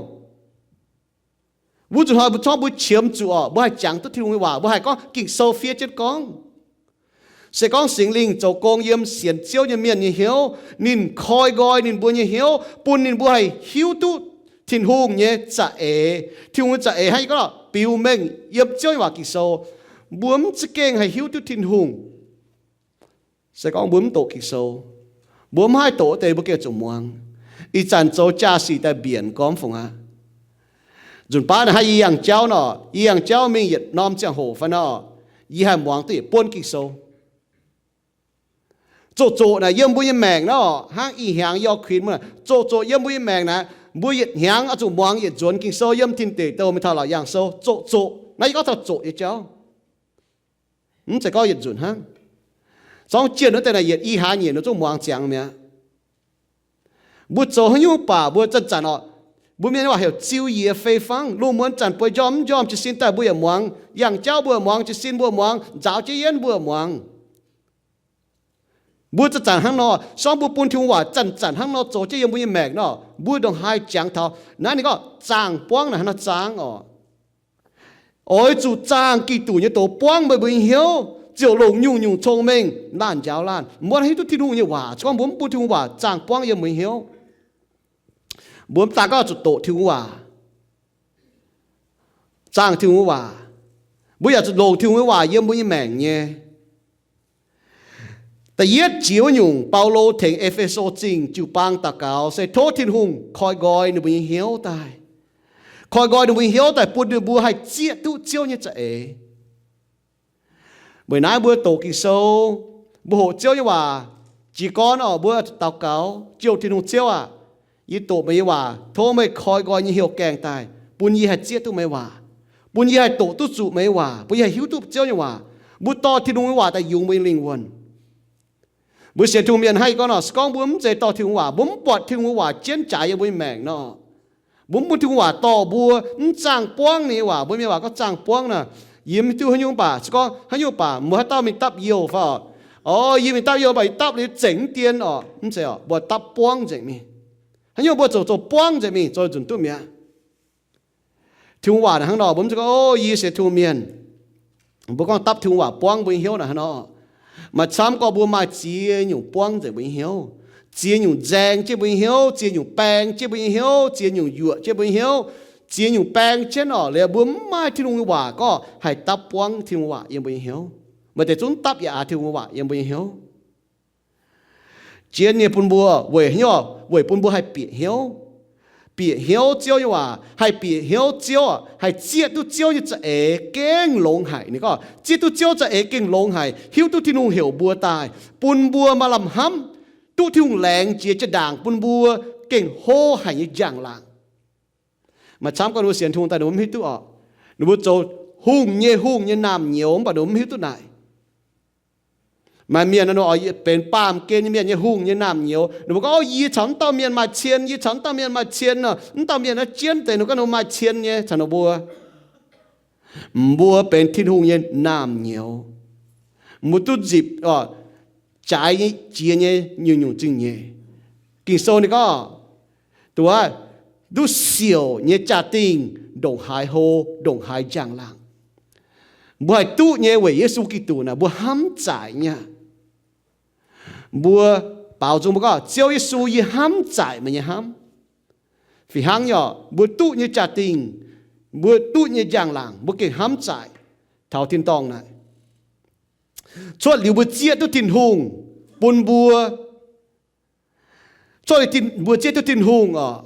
Wuov nzunc hnoi mbuo corc mbuo qiemx zuqc orqc, mbuo haih jangx duqv Tin-Hungh nyei waac, mbuo haih gorngv Ging-Sou fiev jienv gorngv. Se gorngv Singx Lingh zoux gong yiem sienx Ziouv nyei mienh nyei hnyouv, ninh koi nqoi ninh mbuo nyei hnyouv, bun ninh mbuo haih hiuv duqv Tin-Hungh nyei za'eix. Tin-Hungh nyei za'eix hnangv yie gorngv biux mengh yiem Ziouv nyei waac Ging-Sou. Mbuo mv za'gengh haih hiuv duqv Tin-Hungh se gorngv mbuo mv doqc Ging-Sou. Mbuo mv haih doqc wuov deix mbuo gengh zuqc muangx. Ih zanc zoux jaa-sic daaih mbienc gormx fungc aqv. Nzunc baav naaic hnangv yie yangh jauv nor, yie yangh jauv mingh yietc norm ziangh hoc fai nor, yie haih muangx duqv yietc buonv Ging-Sou. Zoqc zoqc naaic yiem mbuo nyei maengc nor, hnangv ih hnyangx yie kuinx mbuo, zoqc zoqc yiem mbuo nyei maengc naaic, mbuo yietc hnyangx oix zuqc muangx yietc nzuonx Ging-Sou yiem Tin Deic Douh mingh taux Laauc Yaangh Sou, zoqc zoqc. Naaiv yie gorngv taux zoqc nyei jauv. Mv zeiz gorngv yietc nzunc hnangv. Zorngv jienh wuov deix naaic yietc i haaix nyungc nor zungv muangx ziangx mi'aqv. Mbuo zoux haaix nyungc baac mbuo zanc-zanc oc, mbuo mienh waac heuc ziu yie fei fangv. Lungh muonz zanc bueix njormh mv njormh jiez sin daaih mbuo yaac muangx. Yangh jauv mbuo muangx, jiez sin mbuo muangx, nzaaux jienv yienv mbuo muangx. Mbuo zanc-zanc hnangv nor, sorng mbuo bun Tin-Hungh waac zanc-zanc hnangv nor zoux jienv yiem mbuo nyei maengc nor, mbuo ndongc haaix jangx taux naaiv ninh gorngv zaangh buangv naaic hnangv nor zaangh oc. Oix zuqc zaangh Giduc nyei doz buangv meih mbuo nyei hnyouv, ziouc longc nyungc-nyungc cong-mengh laanh njaaux laanh. Mbuo hiuv duqv Tin-Hungh nyei waac, se gorngv mbuo mv bun Tin-Hungh waac zaangh buangv yiem mbuo nyei hnyouv, mbuo mv daan gorngv zuqc doqc Tin-Hungh waac, zaangh Tin-Hungh waac, mbuo yaac zuqc longc Tin-Hungh waac yiem mbuo nyei maengc nyei. Da'yietv jiex wuov nyungc, Baulo tengx E^fe^so Zingh jiu-baang daux gaux se tov Tin-Hungh koi nqoi ninh mbuo nyei hnyouv daaih, koi nqoi ninh mbuo nyei hnyouv daaih bun ninh mbuo haih zieqv duqv Ziouv nyei za'eix. Weic naaiv mbuo doqc Ging-Sou, mbuo hoqc Ziouv nyei waac, jiez gorn oc, mbuo zuqc daux gaux, Ziouv, Tin-Hungh Ziouv aah! Yie doqc meih nyei waac, tov meih koi nqoi nyei hnyouv gaengh daaih, bun yie haih zieqv duqv meih nyei waac, bun yie haih doqc duqv zuqc meih nyei waac, bun yie haih hiuv duqv Ziouv nyei waac. Mbuo dorh Tin-Hungh nyei waac daaih yungz mbuo nyei lingh wuonh. Mbuo sienx Tin-Hungh mienh hnangv yie gorngv nor, se gorngv mbuo mv zeiz dorh Tin-Hungh waac, mbuo mv buatc Tin-Hungh nyei waac jienv jaaix yie mbuo nyei maengc nor, mbuo mv bun Tin-Hungh waac dorh mbuo, mv zaangh buangv ninh nyei waac, mbuo mienh waac gorngv zaangh buangv naaic, yie mv hiuv duqv haaix nyungc baac, se gorngv haaix nyungc baac, mbuo haaix dauh mingh dapv youh fai oc? Orv, yie mingh dapv youh baac yie dapv liuz zengc mv dien oc. Mv zeiz oc, mbuo dapv buangv nzengc mingh. Haaix nyungc mbuo zoux zoux buangv nzengc mingh, zoux nzunc duqv mi'aqv. Tin-Hungh waac naaic hnangv nor, mbuo mv zeiz gorngv, o, yie sienx Tin-Hungh mienh, mbuo gorngv dapv Tin-Hungh waac buangv mbuo nyei hnyouv naaic hnangv nor, maaih camv gorngv mbuo maaih ziex nyungc buangv nzengc mbuo nyei hnyouv, ziex nyungc nzaeng jienv mbuo nyei hnyouv, ziex nyungc baeng jienv mbuo nyei hnyouv, ziex nyungc yuoqc jienv mbuo nyei hnyouv, ziex nyungc baeng jienv orqc, liuz mbuo mv maaih Tin-Hungh nyei waac gorngv haih dapv buangv Tin-Hungh waac yiem mbuo nyei hnyouv. Maaih deix zungv dapv yaac aax Tin-Hungh waac yiem mbuo nyei hnyouv. Jienv nyei bun mbuo weic hnyouv, weic bun mbuo haih bieqc hnyouv. Bieqc hnyouv Ziouv nyei waac, haih bieqc hnyouv Ziouv, haih zieqv duqv Ziouv nyei za'eix gengh longx haic. Ninh gorngv zieqv duqv Ziouv za'eix gengh longx haic, hiuv duqv Tin-Hungh heuc mbuo daaih, bun mbuo maaih lamh hnamv duqv Tin-Hungh laengz jiex jaa-ndaangc bun mbuo gengh hlo haic nyei njang-laangc. Maaih camv gorngv ninh mbuo sienx Tin-Hungh daaih ninh mbuo mv hiuv duqv orqc. Ninh mbuo zoux hungh nyei hungh nyei naamh nyouz mv baac ninh mbuo mv hiuv duqv naaic. Maaih mienh nor, benx baamh gen nyei mienh nyei hungh nyei naamh nyouz. Ninh mbuo gorngv, Yie caux mv dauh mienh maaih cien, yie caux mv dauh mienh maaih cien nor, mv dauh mienh naaiv jienv deix ninh gorngv ninh maaih cien nyei caux ninh mbuo. Mbuo benx Tin-Hungh nyei naamh nyouz. Mbuo duqv nzipc jaaix nyei jiex nyei nyungc-nyungc zingh nyeic. Ging-Sou ninh gorngv, duqv, duqv siouc nyei jaa-dingh ndongc haaix hlo, ndongc haaix njang-laangc. Mbuo haih duqv nyei weic Yesu Giduc naaic mbuo hnamv zaaic nyei aqv. Mbuo baaux nzung mbuo gorngv, Ziouv Yesu, yie hnamv zaaic meih nyei hnamv. Fih hnangv nyei orqc, mbuo duqv nyei jaa-dingh, mbuo duqv nyei njang-laangc mbuo gengh hnamv zaaic taux tin-dorngh naaic. Cuotv liuz mbuo zieqv duqv Tin-Hungh bun mbuo, cuotv liuz mbuo zieqv duqv Tin-Hungh orqc,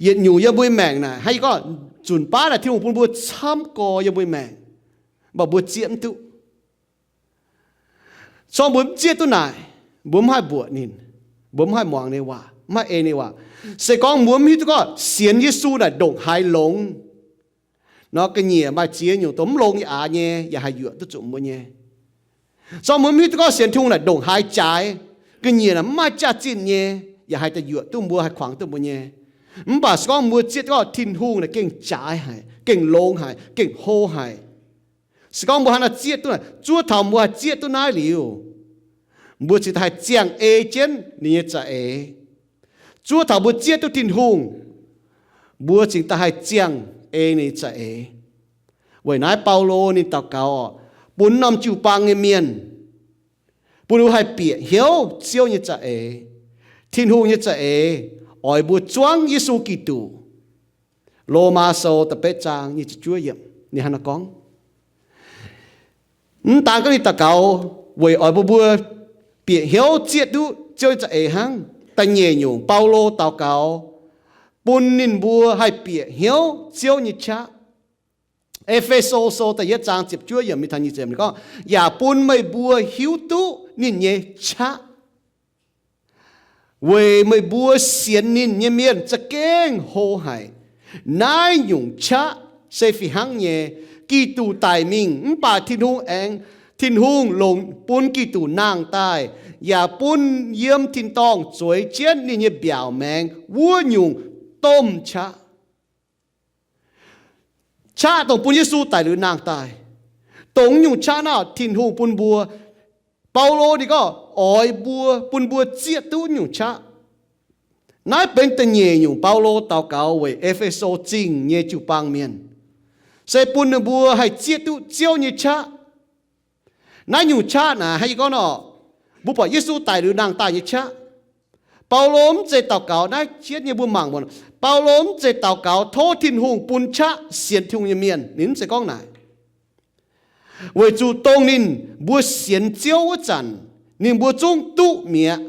yietc nyungc yiem mbuo maengc naaic hnangv yie gorngv, zunc baav naaic Tin-Hungh bun mbuo camv gorx yiem mbuo maengc, mv baac mbuo zieqv mv duqv. Zorqv mbuo mv zieqv duqv naaic, mbuo mv haih mbuoqc ninh, mbuo mv haih muangx ninh waac, mv haih ei ninh waac. Se gorngv mbuo mv hiuv duqv gorngv sienx Yesu naaic ndongc haaix longx nor, ga'nyiec maaih ziex nyungc dongh mv longx nyei aax nyei yaac haih yuoqc duqv zuqc mbuo nyei. Zorqv mbuo mv hiuv duqv gorngv sienx Tin-Hungh naaic ndongc haaix jaaix, ga'nyiec naaic mv maaih jaax-zinh nyei yaac haih daaih yuoqc duqv mbuo, haih kuangx duqv mbuo nyei. Mv baac se gorngv mbuo zieqv duqv gorngv Tin-Hungh naaic gengh jaaix haic, gengh longx haic, gengh hlo haic. Se gorngv mbuo hnangv naaiv zieqv duqv naaic, zuov taux mbuo haih zieqv duqv naaiv liuz, mbuo cingx daaih haih ziangh ei jienv ninh nyei za'eix. Zuov taux mbuo zieqv duqv Tin-Hungh, mbuo cingx daaih haih ziangh ei ninh nyei za'eix. Weic naaiv Baulo ninh daux gaux bun norm jiu-baang nyei mienh, bun ninh mbuo haih bieqc hnyouv Ziouv nyei za'eix, Tin-Hungh nyei za'eix, oix mbuo zuangv Yesu Giduc. Lomaa Sou da'betv zaang nyic ziepc juov yiemc ninh hnangv naaiv gorngv. Mv daan gorngv ninh daux gaux weic oix bun mbuo bieqc hnyouv zieqv duqv Ziouv nyei za'eix hnangv. Da'nyeic nyungc, Baulo daux gaux bun ninh mbuo haih bieqc hnyouv Ziouv nyei qaqv. E^fe^so Sou da'yietv zaang ziepc juov yiemc mingh taux nyic ziepc yiemc ninh gorngv, yaac bun meih mbuo hiuv duqv ninh nyei qaqv, weic meih mbuo sienx ninh nyei mienh za'gengh hlo haic. Naaiv nyungc qaqv se fih hnangv nyei. Giduc daic mingh mv baac Tin-Hungh aengx, Tin-Hungh longc bun Giduc nangh daaih, yaac bun yiem tin-dorngh zueiz jienv ninh nyei mbiaauc maengx wuov nyungc domh qaqv. Qaqv dongh bun Yesu daic liuz nangh daaih. Dongh nyungc qaqv naaiv Tin-Hungh bun mbuo. Baulo ninh gorngv oix mbuo, bun mbuo zieqv duqv nyungc qaqv. Naaiv benx da'nyeic nyungc Baulo daux gaux weic E^fe^so Zingh nyei jiu-baang mienh, se bun ninh mbuo haih zieqv duqv Ziouv nyei qaqv. Naaiv nyungc qaqv naaic hnangv yie gorngv nor, mbuo buatc Yesu daic liuz nangh daaih nyei qaqv. Baulo mv zeiz daux gaux, naaiv jienv nyei mbuo mangc muonc, Baulo mv zeiz daux gaux tov Tin-Hungh bun qaqv sienx Tin-Hungh nyei mienh. Ninh mv zeiz gorngv naaic. Weic zuqc dongh ninh mbuo sienx Ziouv wuov zanc, ninh mbuo zungv duqv mi'aqv.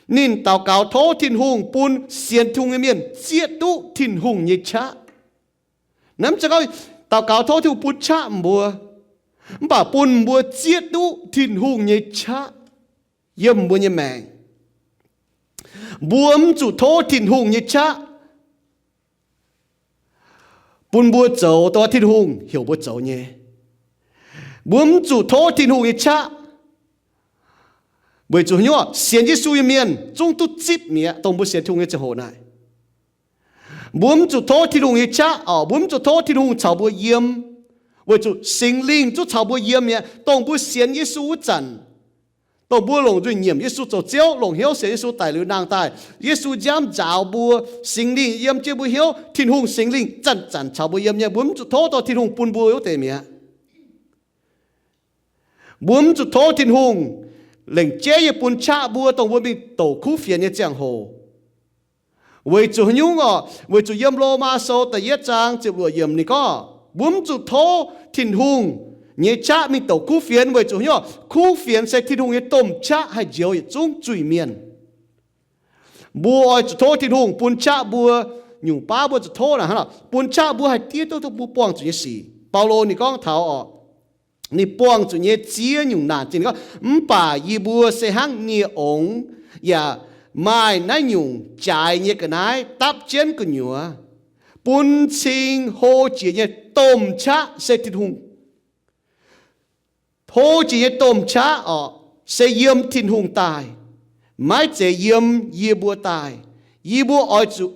Ninh daux gaux tov Tin-Hungh bun sienx Tin-Hungh nyei mienh zieqv duqv Tin-Hungh nyei qaqv. Naaiv mv zeiz gorngv daux gaux tov Tin-Hungh bun qaqv mbuo, mv baac bun mbuo zieqv duqv Tin-Hungh nyei qaqv yiem mbuo nyei maengc. Mbuo mv zuqc tov Tin-Hungh nyei qaqv bun mbuo zoux dongh Tin-Hungh heuc mbuo zoux nyei. Mbuo mv zuqc tov Tin-Hungh nyei qaqv, weic zuqc haaix nyungc? Sienx Yesu nyei mienh zungv duqv zipv mi'aqv, dongh mbuo sienx Tin-Hungh nyei ziangh hoc naaic. Mbuo mv zuqc tov Tin-Hungh nyei qaqv orqc, mbuo mv zuqc tov Tin-Hungh caux mbuo yiem, weic zuqc Singx Lingh zungv caux mbuo yiem mi'aqv, dongh mbuo sienx Yesu wuov zanc. Dongh mbuo longc nzuih nyiemc Yesu zoux Ziouv, longc hnyouv sienx Yesu daic liuz nangh daaih, Yesu nziaamv nzaaux mbuo, Singx Lingh yiem jienv mbuo hnyouv, Tin-Hungh Singx Lingh zanc-zanc caux mbuo yiem nyei. Mbuo mv zuqc tov dongh Tin-Hungh bun mbuo wuov deix mi'aqv. Mbuo mv zuqc tov Tin-Hungh lengc jeiv nyei bun qaqv mbuo dongh mbuo mingh douc kuv fienx nyei ziangh hoc. Weic zuqc haaix nyungc orqc? Weic zuqc yiem Lomaa Sou da'yietv zaang ziepc luoqc yiemc ninh gorngv, mbuo mv zuqc tov Tin-Hungh nyei qaqv mingh douc kuv fienx. Weic zuqc haaix nyungc orqc? Kuv fienx se Tin-Hungh nyei domh qaqv haih njoux yietc zungv zuiz-mienh. Mbuo oix zuqc tov Tin-Hungh bun qaqv mbuo. Nyungc baav mbuo zuqc tov naaic hnangv nor, bun qaqv mbuo haih diev duqv mbuo buangh zuqc nyei sic. Baulo ninh gorngv taux orqc, ninh buangh zuqc nyei ziex nyungc naanc zinh gorngv, mv baac yie mbuo se hnangv nie-ongx, yaac maaih naaiv nyungc jaaix nyei ga'naaiv dapv jienv gu'nyuoz, bun cing hlo jiex nyei domh qaqv se Tin-Hungh. Hlo jiex nyei domh qaqv orqc, se yiem Tin-Hungh daaih, maiv zeiz yiem yie mbuo daaih. Yie mbuo oix zuqc,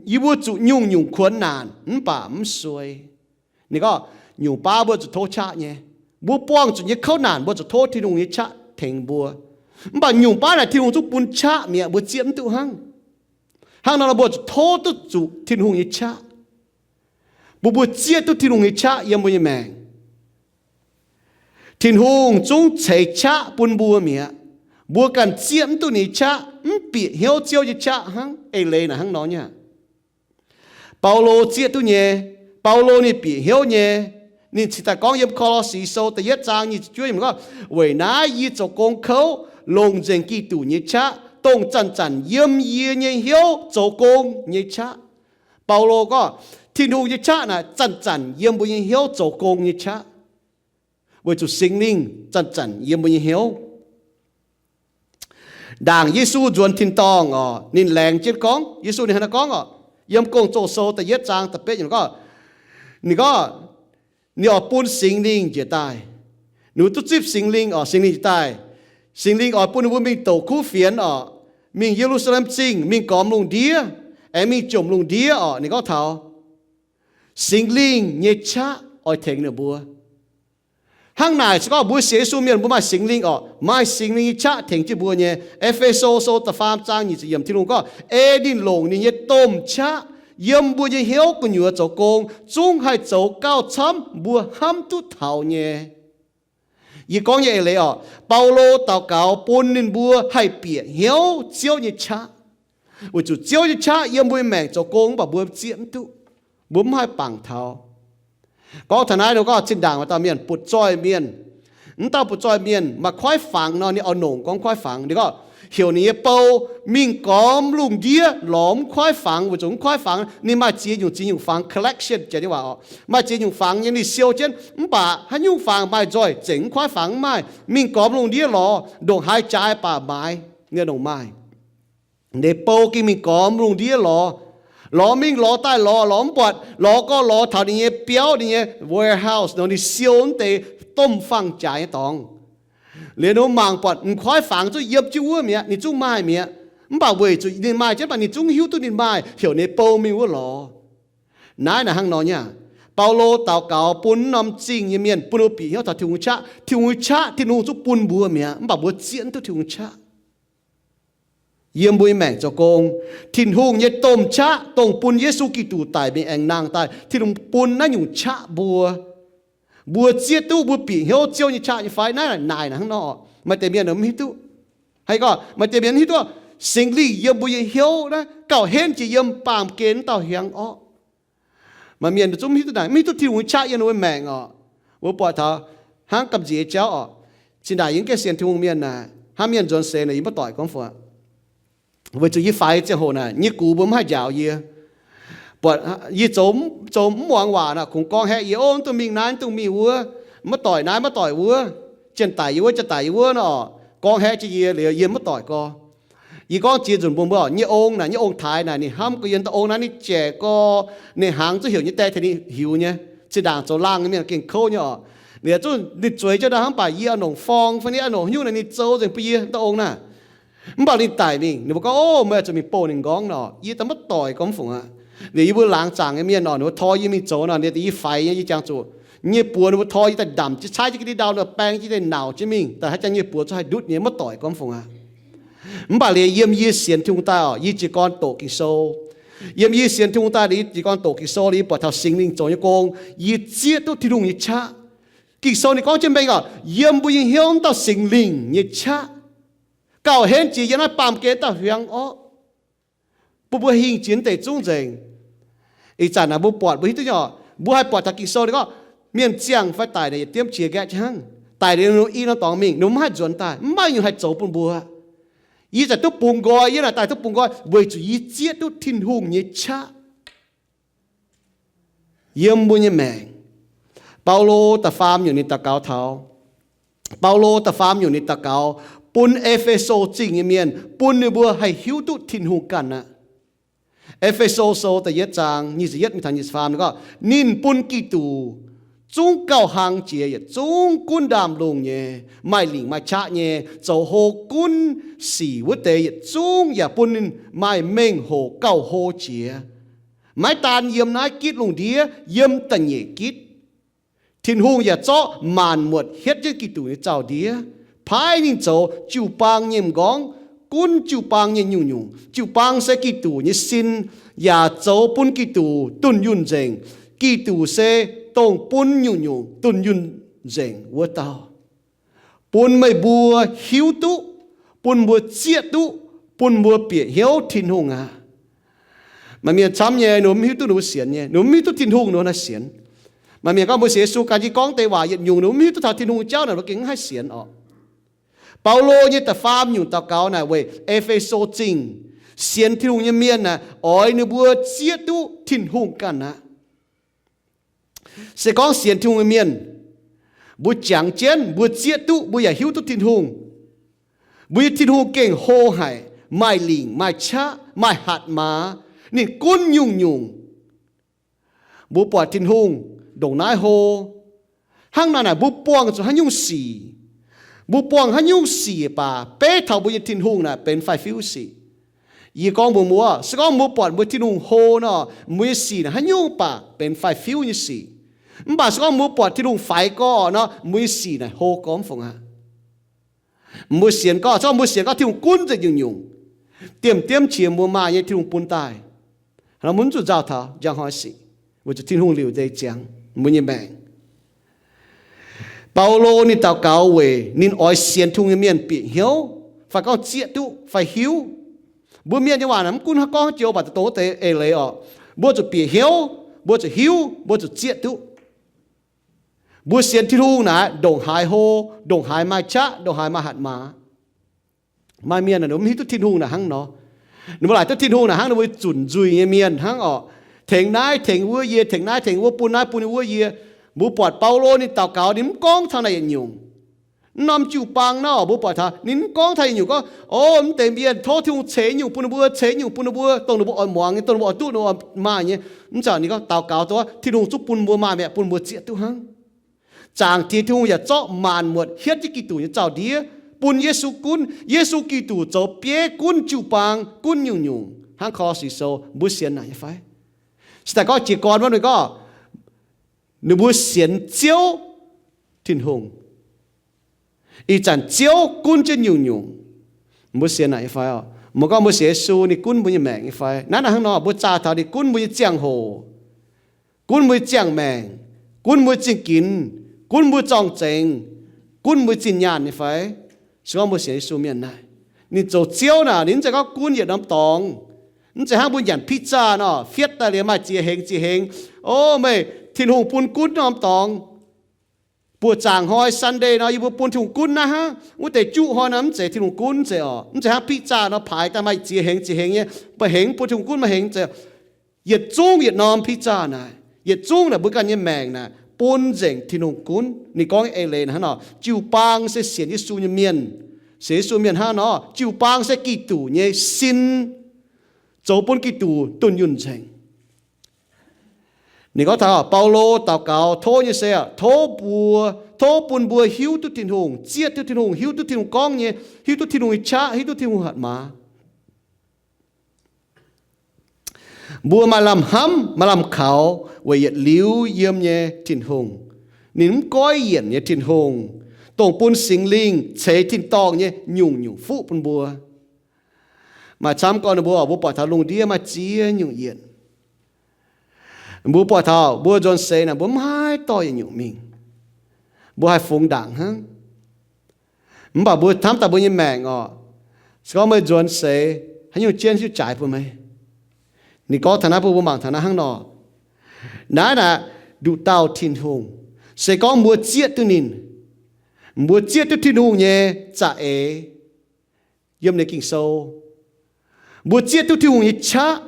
yie mbuo zuqc nyungc-nyungc kuonx naanc mv baac mv suei. Ninh gorngv, nyungc baav mbuo zuqc tov qaqv nyei. Mbuo buangh zuqc nyei kouv naanc mbuo zuqc tov Tin-Hungh nyei qaqv tengx mbuo. Mv baac nyungc baav naaic Tin-Hungh zungv bun qaqv mi'aqv, mbuo zieqv mv duqv hnangv. Hnangv nor mbuo zuqc tov duqv zuqc Tin-Hungh nyei qaqv, bun mbuo zieqv duqv Tin-Hungh nyei qaqv yiem mbuo nyei maengc. Tin-Hungh zungv ceix qaqv bun mbuo mi'aqv. Mbuo ganh zieqv mv duqv ninh nyei qaqv, mv bieqc hnyouv Ziouv nyei qaqv hnangv. Eix leiz naaic hnangv nor nyei. Baulo zieqv duqv nyei. Baulo ninh bieqc hnyouv nyei. Ninh cingx daaih gorngv yiem Ko^lo^si Sou da'yietv zaang nyic ziepc juov yiemc gorngv, weic naaiv yie zoux gong kouv longc nzengc Giduc nyei qaqv, dongh zanc-zanc yiem yie nyei hnyouv zoux gong nyei qaqv. Baulo gorngv, Tin-Hungh nyei qaqv naaic zanc-zanc yiem mbuo nyei hnyouv zoux gong nyei qaqv, weic zuqc Singx Lingh zanc-zanc yiem mbuo nyei hnyouv. Ndaangc Yesu nzuonx tin-dorngh orqc, ninh laengz jienv gorngv, Yesu ninh hnangv naaiv gorngv orqc, yiem Gong-Zoh Sou da'yietv zaang da'betv yiemc gorngv, ninh gorngv, ninh oix bun Singx Lingh njiec daaih. Ninh mbuo duqv zipv Singx Lingh orqc, Singx Lingh njiec daaih. Singx Lingh oix bun ninh mbuo mingh douc kuv fienx orqc, mingh Ye^lu^saa^lem Zingh, mingh gormx lungh ndiev, aengx mingh jomc lungh ndiev orqc. Ninh gorngv taux Singx Lingh nyei qaqv oix tengx ninh mbuo. Hnangv naaic se gorngv mbuo sienx Yesu mienh mbuo maaih Singx Lingh orqc, maaih Singx Lingh nyei qaqv tengx jienv mbuo nyei. E^fe^so Sou da'faam zaang nyic ziepc yiemc Tin-Hungh gorngv, ei ninh longc ninh nyei domh qaqv yiem mbuo nyei hnyouv gu'nyuoz zoux gong, zungv haih zoux gauh camv mbuo hnamv duqv taux nyei. Yie gorngv nyei eix leiz orqc, Baulo daux gaux bun ninh mbuo haih bieqc hnyouv Ziouv nyei qaqv, weic zuqc Ziouv nyei qaqv yiem mbuo nyei maengc zoux gong mv baac mbuo zieqv mv duqv, mbuo mv haih bangc taux. Gorngv taux naaiv nor gorngv zinh ndaangc maaih dauh mienh butv-zoih mienh, mv dauh butv-zoih mienh maaih kuaaiv fangx nor, ninh oix nongc gorngv kuaaiv fangx. Ninh gorngv heuc ninh nyei bou mingh gormx lungh ndiev lorz mv kuaaiv fangx, weic zuqc mv kuaaiv fangx ninh maaih ziex nyungc ziex nyungc fangx, collection janx nyei waac orqc, maaih ziex nyungc fangx nyei ninh siou jienv, mv baac haaix nyungc fangx maaih nzoih zengc mv kuaaiv fangx mv maaih, mingh gormx lungh ndiev lorz, ndongc haaix jaaix baac maaiz, ninh nongc maaih. Ninh bou gengh mingh gormx lungh ndiev lorz, lorz mingh lorz daaih lorz, lorz mv buatc, lorz gorx lorz taux ninh nyei biauv, ninh nyei warehouse nor, ninh siou wuov deix domh fangx jaaix nyei dorngx. Liuz ninh mangc buatc m'kuaaiv fangx zungv yiem jienv wuov mi'aqv, ninh zungv maaih mi'aqv. Mv baac weic zuqc ninh maaih jienv baac ninh zungv hiuv duqv ninh maaih, heuc ninh bou mingh wuov lorz. Naaiv naaic hnangv nor nyei aqv. Baulo daux gaux bun norm zingh nyei mienh, bun ninh mbuo bieqc hnyouv taux Tin-Hungh nyei qaqv. Tin-Hungh nyei qaqv Tin-Hungh zungv bun mbuo mi'aqv, mv baac mbuo zieqv duqv Tin-Hungh nyei qaqv yiem mbuo nyei maengc zoux gong. Tin-Hungh nyei domh qaqv dongh bun Yesu Giduc daic mingh aengx nangh daaih, Tin-Hungh bun naaiv nyungc qaqv mbuo. Mbuo zieqv duqv mbuo bieqc hnyouv Ziouv nyei qaqv nyei fai? Naaiv naaic naaic hnangv nor. Maaih deix mienh mv hiuv duqv. Haaix gorngv maaih deix mienh mv hiuv duqv Singx Lingh yiem mbuo nyei hnyouv naaiv gauh henv jiex yiem baamh gen wuov dauh hiuang orqv. Maaih mienh zungv mv hiuv duqv naaic, mv hiuv duqv Tin-Hungh nyei qaqv yiem ninh mbuo maengc orqc. Mbuo buatc taux hnangv gamh nziex jauv orqc. Zinh ndaangc yie mv gaengh sienx Tin-Hungh mienh naaic, hnangv mienh nzuonx seix naaic yie maiv doic gorngv fai. Weic zuqc yie faix ziangh hoc naaic nyei gux mbuo mv haih njaaux yie. Buatc yie zoux, zoux mv muangx waac naaic, kungx gorngv haeqv yie, ov, mv dungx mingh naaiv, mv dungx mingh wuov, maiv doic naaiv, maiv doic wuov, janx-daic yie wuov, janx-daic yie wuov nor, gorngv haeqv jienv yie liuz yie maiv doic gorx. Yie gorngv ziex nzunc bun mbuo, nyei ong naaic, nyei ong-taaix naaic, ninh hnamv gorx yie dauh ong naaiv ninh jaic gorx, ninh hnaangx zungv heuc nyei die tengx ninh hiuc nyei. Zinh ndaangc zoux laangh nyei mienh gengh kouv nyei orqc. Liuz zungv ninh zueiz jienv ndau hnangv, mv baac yie oix nongc forng fai ni, oix nongc haaix nyungc naaic ninh zoux nzengc bun yie, dauh ong naaic. Mv baac ninh daic mingh, ninh mbuo gorngv, ov, meih zuqc mingh bouh ninh nqorngv nor. Yie daaih maiv doic gorngv fungc aqv. Liuz yie mbuo laangz zaangc nyei mienh nor, ninh mbuo tor yie mingh zoux nor, ninh yie faix nyei, yie jangx zuqc nyei buoz ninh mbuo tor yie daaih ndamc jienv, caaiv jienv ga'ndiev ndau nor, baeng jienv daaih nauc jienv mingh, daaih haaix jangx nyei buoz zungv haih ndutv nyei, maiv doic gorngv fungc aqv. Mv baac liuz yiem yie sienx Tin-Hungh daaih orqc, yie jiez gorn doqc Ging-Sou. Yiem yie sienx Tin-Hungh daaih liuz, yie jiez gorn doqc Ging-Sou liuz, yie buatc taux Singx Lingh zoux nyei gong, yie zieqv duqv Tin-Hungh nyei qaqv. Ging-Sou ninh gorngv jienv mengh orqc, yiem mbuo nyei hnyouv wuov dauh Singx Lingh nyei qaqv gauh henv jiex yiem naaiv baamh gen dauh hiuang orqv. bun mbuo hingh jiex deix zungv nzengc. Ih zanc naaic mbuo buatc, mbuo hiuv duqv nyei oc, mbuo haih buatc taux Ging-Sou ninh gorngv, mienh ziangh fai daic naaic yietc diemv qiex nqaeqv jienv hnangv. Daic liuz ninh i norm dorngx mingh, ninh mv haih nzuonx daaih, mv maaih nyungc haih zoux bun mbuo. Yie zanc duqv bungx nqoi, yie naaic daaih duqv bungx nqoi weic zuqc yie zieqv duqv Tin-Hungh nyei qaqv yiem mbuo nyei maengc. Baulo da'faam nyungc ninh daux gaux taux, Baulo da'faam nyungc ninh daux gaux bun E^fe^so Zingh nyei mienh, bun ninh mbuo haih hiuv duqv Tin-Hungh ganh aqv. E^fe^so Sou da'yietv zaang nyic ziepc yietv mingh taux nyic ziepc faam ninh gorngv, ninh bun Giduc zungv gauh hlang jiex yietc zungv gunv ndaamv-lungh nyei, maaih lingc maaih qaqv nyei, zoux hlo gunv sic wuov deix yietc zungv, yaac bun ninh maaih mengh hoc gauh hlo jiex. Maiv daan yiem naaiv gitv lungh ndiev, yiem da'nyeic gitv, Tin-Hungh yaac zorqv maanc muotc hietv jienv Giduc nyei zaux-ndiev, paaiv ninh zoux jiu-baang nyei m'nqorngv, gunv jiu-baang nyei nyungc-nyungc. Jiu-baang se Giduc nyei sin, yaac zoux bun Giduc dunh yunh nzengc. Giduc se dongh bun nyungc-nyungc dunh yunh nzengc wuov dauh. Bun meih mbuo hiuv duqv, bun mbuo zieqv duqv, bun mbuo bieqc hnyouv Tin-Hungh aqv. Maaih mienh camv nyei, ninh mbuo mv hiuv duqv ninh mbuo sienx nyei, ninh mbuo mv hiuv duqv Tin-Hungh, ninh mbuo naaiv sienx. Maaih mienh gorngv mbuo sienx Yesu ganh jienv gorngv deix waac yietc nyungc, ninh mbuo mv hiuv duqv taux Tin-Hungh jauv naaic, mbuo gengh mv haih sienx oc. Baulo nyei da'faam nyungc daux gaux naaic weic E^fe^so Zingh sienx Tin-Hungh nyei mienh naaic, oix ninh mbuo zieqv duqv Tin-Hungh ganh aqv. Se gorngv sienx Tin-Hungh nyei mienh, mbuo jangx jienv, mbuo zieqv duqv, mbuo yaac hiuv duqv Tin-Hungh, mbuo nyei Tin-Hungh gengh hlo haic, maaih lingc, maaih qaqv, maaih hatc maaz, ninh gunv nyungc-nyungc. Mbuo buatc Tin-Hungh ndongc naaiv hlo. Hnangv naaic naaic mbuo buangh zuqc haaix nyungc sic, mbuo buangh haaix nyungc sic baac beiv taux mbuo nyei Tin-Hungh naaic benx faix-fiuv sic. Yie gorngv mbuox mbuo, se gorngv mbuo buatc mbuo Tin-Hungh hlo nor, mbuo nyei sic naaic haaix nyungc baac benx faix-fiuv nyei sic. Mv baac se gorngv mbuo buatc Tin-Hungh faix gorx nor, mbuo nyei sic naaic hlo gormx fongc aqv. Mbuo sienx gorngv, se gorngv mbuo sienx gorngv Tin-Hungh gunv nzengc nyungc-nyungc, diemv-diemv qiex mbuo maaih nyei Tin-Hungh bun daaih, mbuo mv zuqc nzauh taux njang hnoi sic, weic zuqc Tin-Hungh liuc nzengc ziangx mbuo nyei maengc. Baulo ninh daux gaux weic ninh oix sienx Tin-Hungh nyei mienh bieqc hnyouv, fai gorngv zieqv duqv fai hiuv. Mbuo mienh nyei waac naaic mv gunv gorngv joux mv baac dongh wuov deix eix leiz oc, mbuo zuqc bieqc hnyouv, mbuo zuqc hiuv, mbuo zuqc zieqv duqv. Mbuo sienx Tin-Hungh naaic ndongc haaix hlo, ndongc haaix maaih qaqv, ndongc haaix maaih hatc maaz. Maaih mienh ninh mbuo mv hiuv duqv Tin-Hungh naaic hnangv nor. Ninh mbuo laaic duqv Tin-Hungh naaic hnangv ninh mbuo zuqc nzuih nyei mienh hnangv oc. Tengx naaiv tengx wuov yie, tengx naaiv tengx wuov, bun naaiv bun wuov yie. Mbuo buatc Baulo ninh daux gaux ninh mv gorngv taux naaic yietc nyungc. Mv norm jiu-baang nor, mbuo buatc taux ninh mv gorngv taux yietc nyungc gorngv, o, mv deix mienh tov Tin-Hungh ceix nyungc bun ninh mbuo, ceix nyungc bun ninh mbuo, dongh ninh mbuo oix muangx nyei, dongh ninh mbuo oix duqv, ninh mbuo oix maaih nyei. Mv zeiz, ninh gorngv daux gaux dongh Tin-Hungh zungv bun mbuo maaih mi'aqv, bun mbuo zieqv duqv hnangv. Zaangc Diex Tin-Hungh yaac zorqv maanc muotc hietv jienv Giduc nyei zaux-ndiev bun Yesu gunv. Yesu Giduc zoux bieiv gunv jiu-baang, gunv nyungc-nyungc hnangv Ko^lo^si Sou mbuo sienx naaic nyei fai? Se daaih gorngv jiez gorn wuov ninh gorngv, ninh mbuo sienx Ziouv Tin-Hungh. Ih zanc Ziouv gunv jienv nyungc-nyungc. Mbuo sienx naaic nyei fai oc? Mbuo gorngv mbuo sienx Yesu ninh gunv mbuo nyei maengc nyei fai? Naaiv naaic hnangv nor mbuo zaah taux ninh gunv mbuo nyei ziangh hoc, gunv mbuo nyei ziangh maengc, gunv mbuo zingh ginx, gunv mbuo zorng-zengx, gunv mbuo zinh nyaanh nyei fai? Se gorngv mbuo sienx Yesu mienh naaic, ninh zoux Ziouv naaic ninh mv zeiz gorngv gunv yietc norm dorngx. Mv zeiz hnangv mbuo nyanc pizza nor, fietv daaih liuz maaih ziex hengx ziex hengx. O, meih Tin-Hungh bun gunv norm dorngx. Buoqc zaangc hnoi Sunday nor yie mbuo bun Tin-Hungh gunv naaiv hnangv. Wuov deix juqv hnoi nor mv zeiz Tin-Hungh gunv zeiz oc. Mv zeiz hnangv pizza nor paaix daaih maaih ziex hengx ziex hengx nyei, maaih hengx bun Tin-Hungh gunv maaih hengx zeiz. Yietc zungv yietc norm pizza naaic, yietc zungv naaic mbuo ganh nyei maengc naaic bun nzengc Tin-Hungh gunv. Ninh gorngv eix leiz naaic hnangv nor, jiu-baang se sienx Yesu nyei mienh. Sienx Yesu mienh hnangv nor, jiu-baang se Giduc nyei sin, zoux bun Giduc dunh yunh nzengc. Ninh gorngv taux Baulo daux gaux tov nyei se, tov mbuo, tov bun mbuo hiuv duqv Tin-Hungh, zieqv duqv Tin-Hungh, hiuv duqv Tin-Hungh gorngv nyei, hiuv duqv Tin-Hungh nyei qaqv, hiuv duqv Tin-Hungh hatc maaz. Mbuo maaih lamh hnamv, maaih lamh kaux weic yietc liuz yiem nyei Tin-Hungh. Ninh mv goiv yienc nyei Tin-Hungh, dongh bun Singx Lingh ceix tin-dorngh nyei nyungc-nyungc fuqv bun mbuo. Maaih camv gorn ninh mbuo, mbuo buatc taux lungh ndiev maaih ziex nyungc yienc. Mbuo buatc taux mbuo nzuonx seix naaic mbuo mv haih dorh yietc nyungc mingh. Mbuo haih fungx ndaangc hnangv. Mv baac mbuo hnamv daaih mbuo nyei maengc oc, se gorngv meih nzuonx seix, haaix nyungc jienv hiuv jaaix bun meih? Ninh gorngv taux naaiv bun mbuo mangc taux naaiv hnangv nor. Naaiv naaic nduqc dauh Tin-Hungh, se gorngv mbuo zieqv duqv ninh, mbuo zieqv duqv Tin-Hungh nyei za'eix yiem ninh Ging-Sou, mbuo zieqv duqv Tin-Hungh nyei qaqv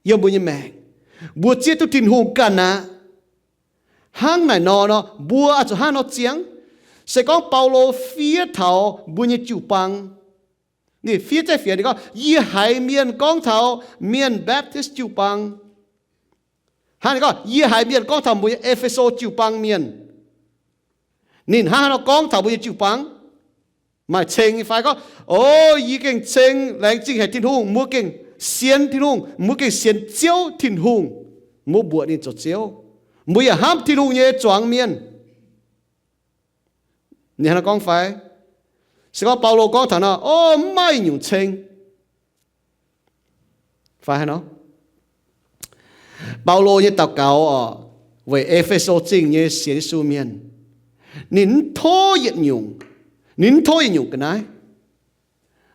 yiem mbuo nyei maengc, mbuo zieqv duqv Tin-Hungh ganh aqv. Hnangv naaic nor nor, mbuo oix zuqc hnangv nor ziangh. Se gorngv Baulo fiev taux mbuo nyei jiu-baang, ninh fiev zeiv fienx, ninh gorngv, yie haiz mienh gorngv taux mienh Baptist jiu-baang, hnangv ninh gorngv, yie haiz mienh gorngv taux mbuo nyei E^fe^so jiu-baang mienh. Ninh hnangv haaix nor gorngv taux mbuo nyei jiu-baang? Maaih ceng nyei fai gorngv, o, yie gengh ceng laengz zingh haic Tin-Hungh, mbuo gengh sienx Tin-Hungh, mbuo gengh sienx Ziouv Tin-Hungh, mbuo mbuoqc ninh zoux Ziouv, mbuo yaac hnamv Tin-Hungh nyei zuangx mienh. Ninh hnangv naaiv gorngv fai? Se gorngv Baulo gorngv taux nor, o, mv maaih nyungc ceng. Fai haaix nor? Baulo nyei daux gaux oc, weic E^fe^so Zingh nyei sienx Yesu mienh, ninh mv tov yietc nyungc, ninh mv tov yietc nyungc ga'naaiv.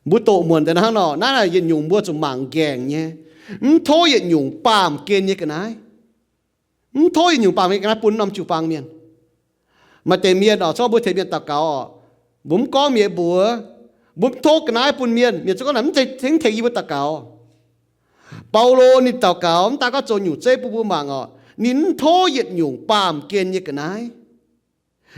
Mbuo doqc muonc daaih hnangv nor, naaiv naaic yietc nyungc mbuo zuqc mangc nqaengc nyei, mv tov yietc nyungc baamh gen nyei ga'naaiv. Mv tov yietc nyungc baamh gen ga'naaiv bun norm jiu-baang mienh. Maaih deix mienh oc, zorqv mbuo tengx mienh daux gaux oc, mbuo mv gorngv mienh mbuox, mbuo mv tov ga'naaiv bun mienh, mienh zungv gorngv naaic mv zeiz tengx yie mbuo daux gaux. Baulo ninh daux gaux mv daan gorngv zoux nyungc zeiv bun mbuo mangc oc, ninh mv tov yietc nyungc baamh gen nyei ga'naaiv.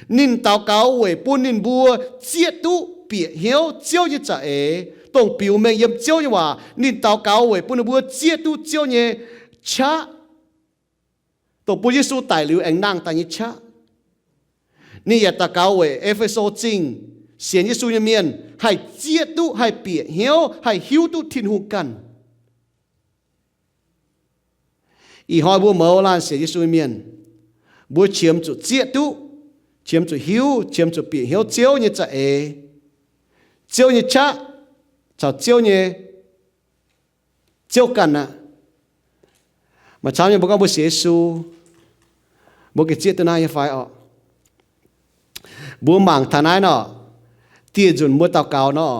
Ninh daux gaux weic bun ninh mbuo zieqv duqv bieqc hnyouv Ziouv nyei za'eix, dongh biux mengh yiem Ziouv nyei waac. Ninh daux gaux weic bun ninh mbuo zieqv duqv Ziouv nyei qaqv, dongh bun Yesu daic liuz aengx nangh daaih nyei qaqv. Ninh yaac daux gaux weic E^fe^so Zingh sienx Yesu nyei mienh haih zieqv duqv, haih bieqc hnyouv, haih hiuv duqv Tin-Hungh ganh. Ih hnoi mbuo mouz laanh sienx Yesu nyei mienh, mbuo qiemx zuqc zieqv duqv, qiemx zuqc hiuv, qiemx zuqc bieqc hnyouv Ziouv nyei za'eix, Ziouv nyei qaqv, caux Ziouv nyei, Ziouv ganh aqv. Maaih camv nyei mbuo gorngv mbuo sienx Yesu, mbuo gengh zieqv duqv naaiv nyei fai orqc? Mbuo mangc taux naaiv nor, dieh nzunc mbuo daux gaux nor,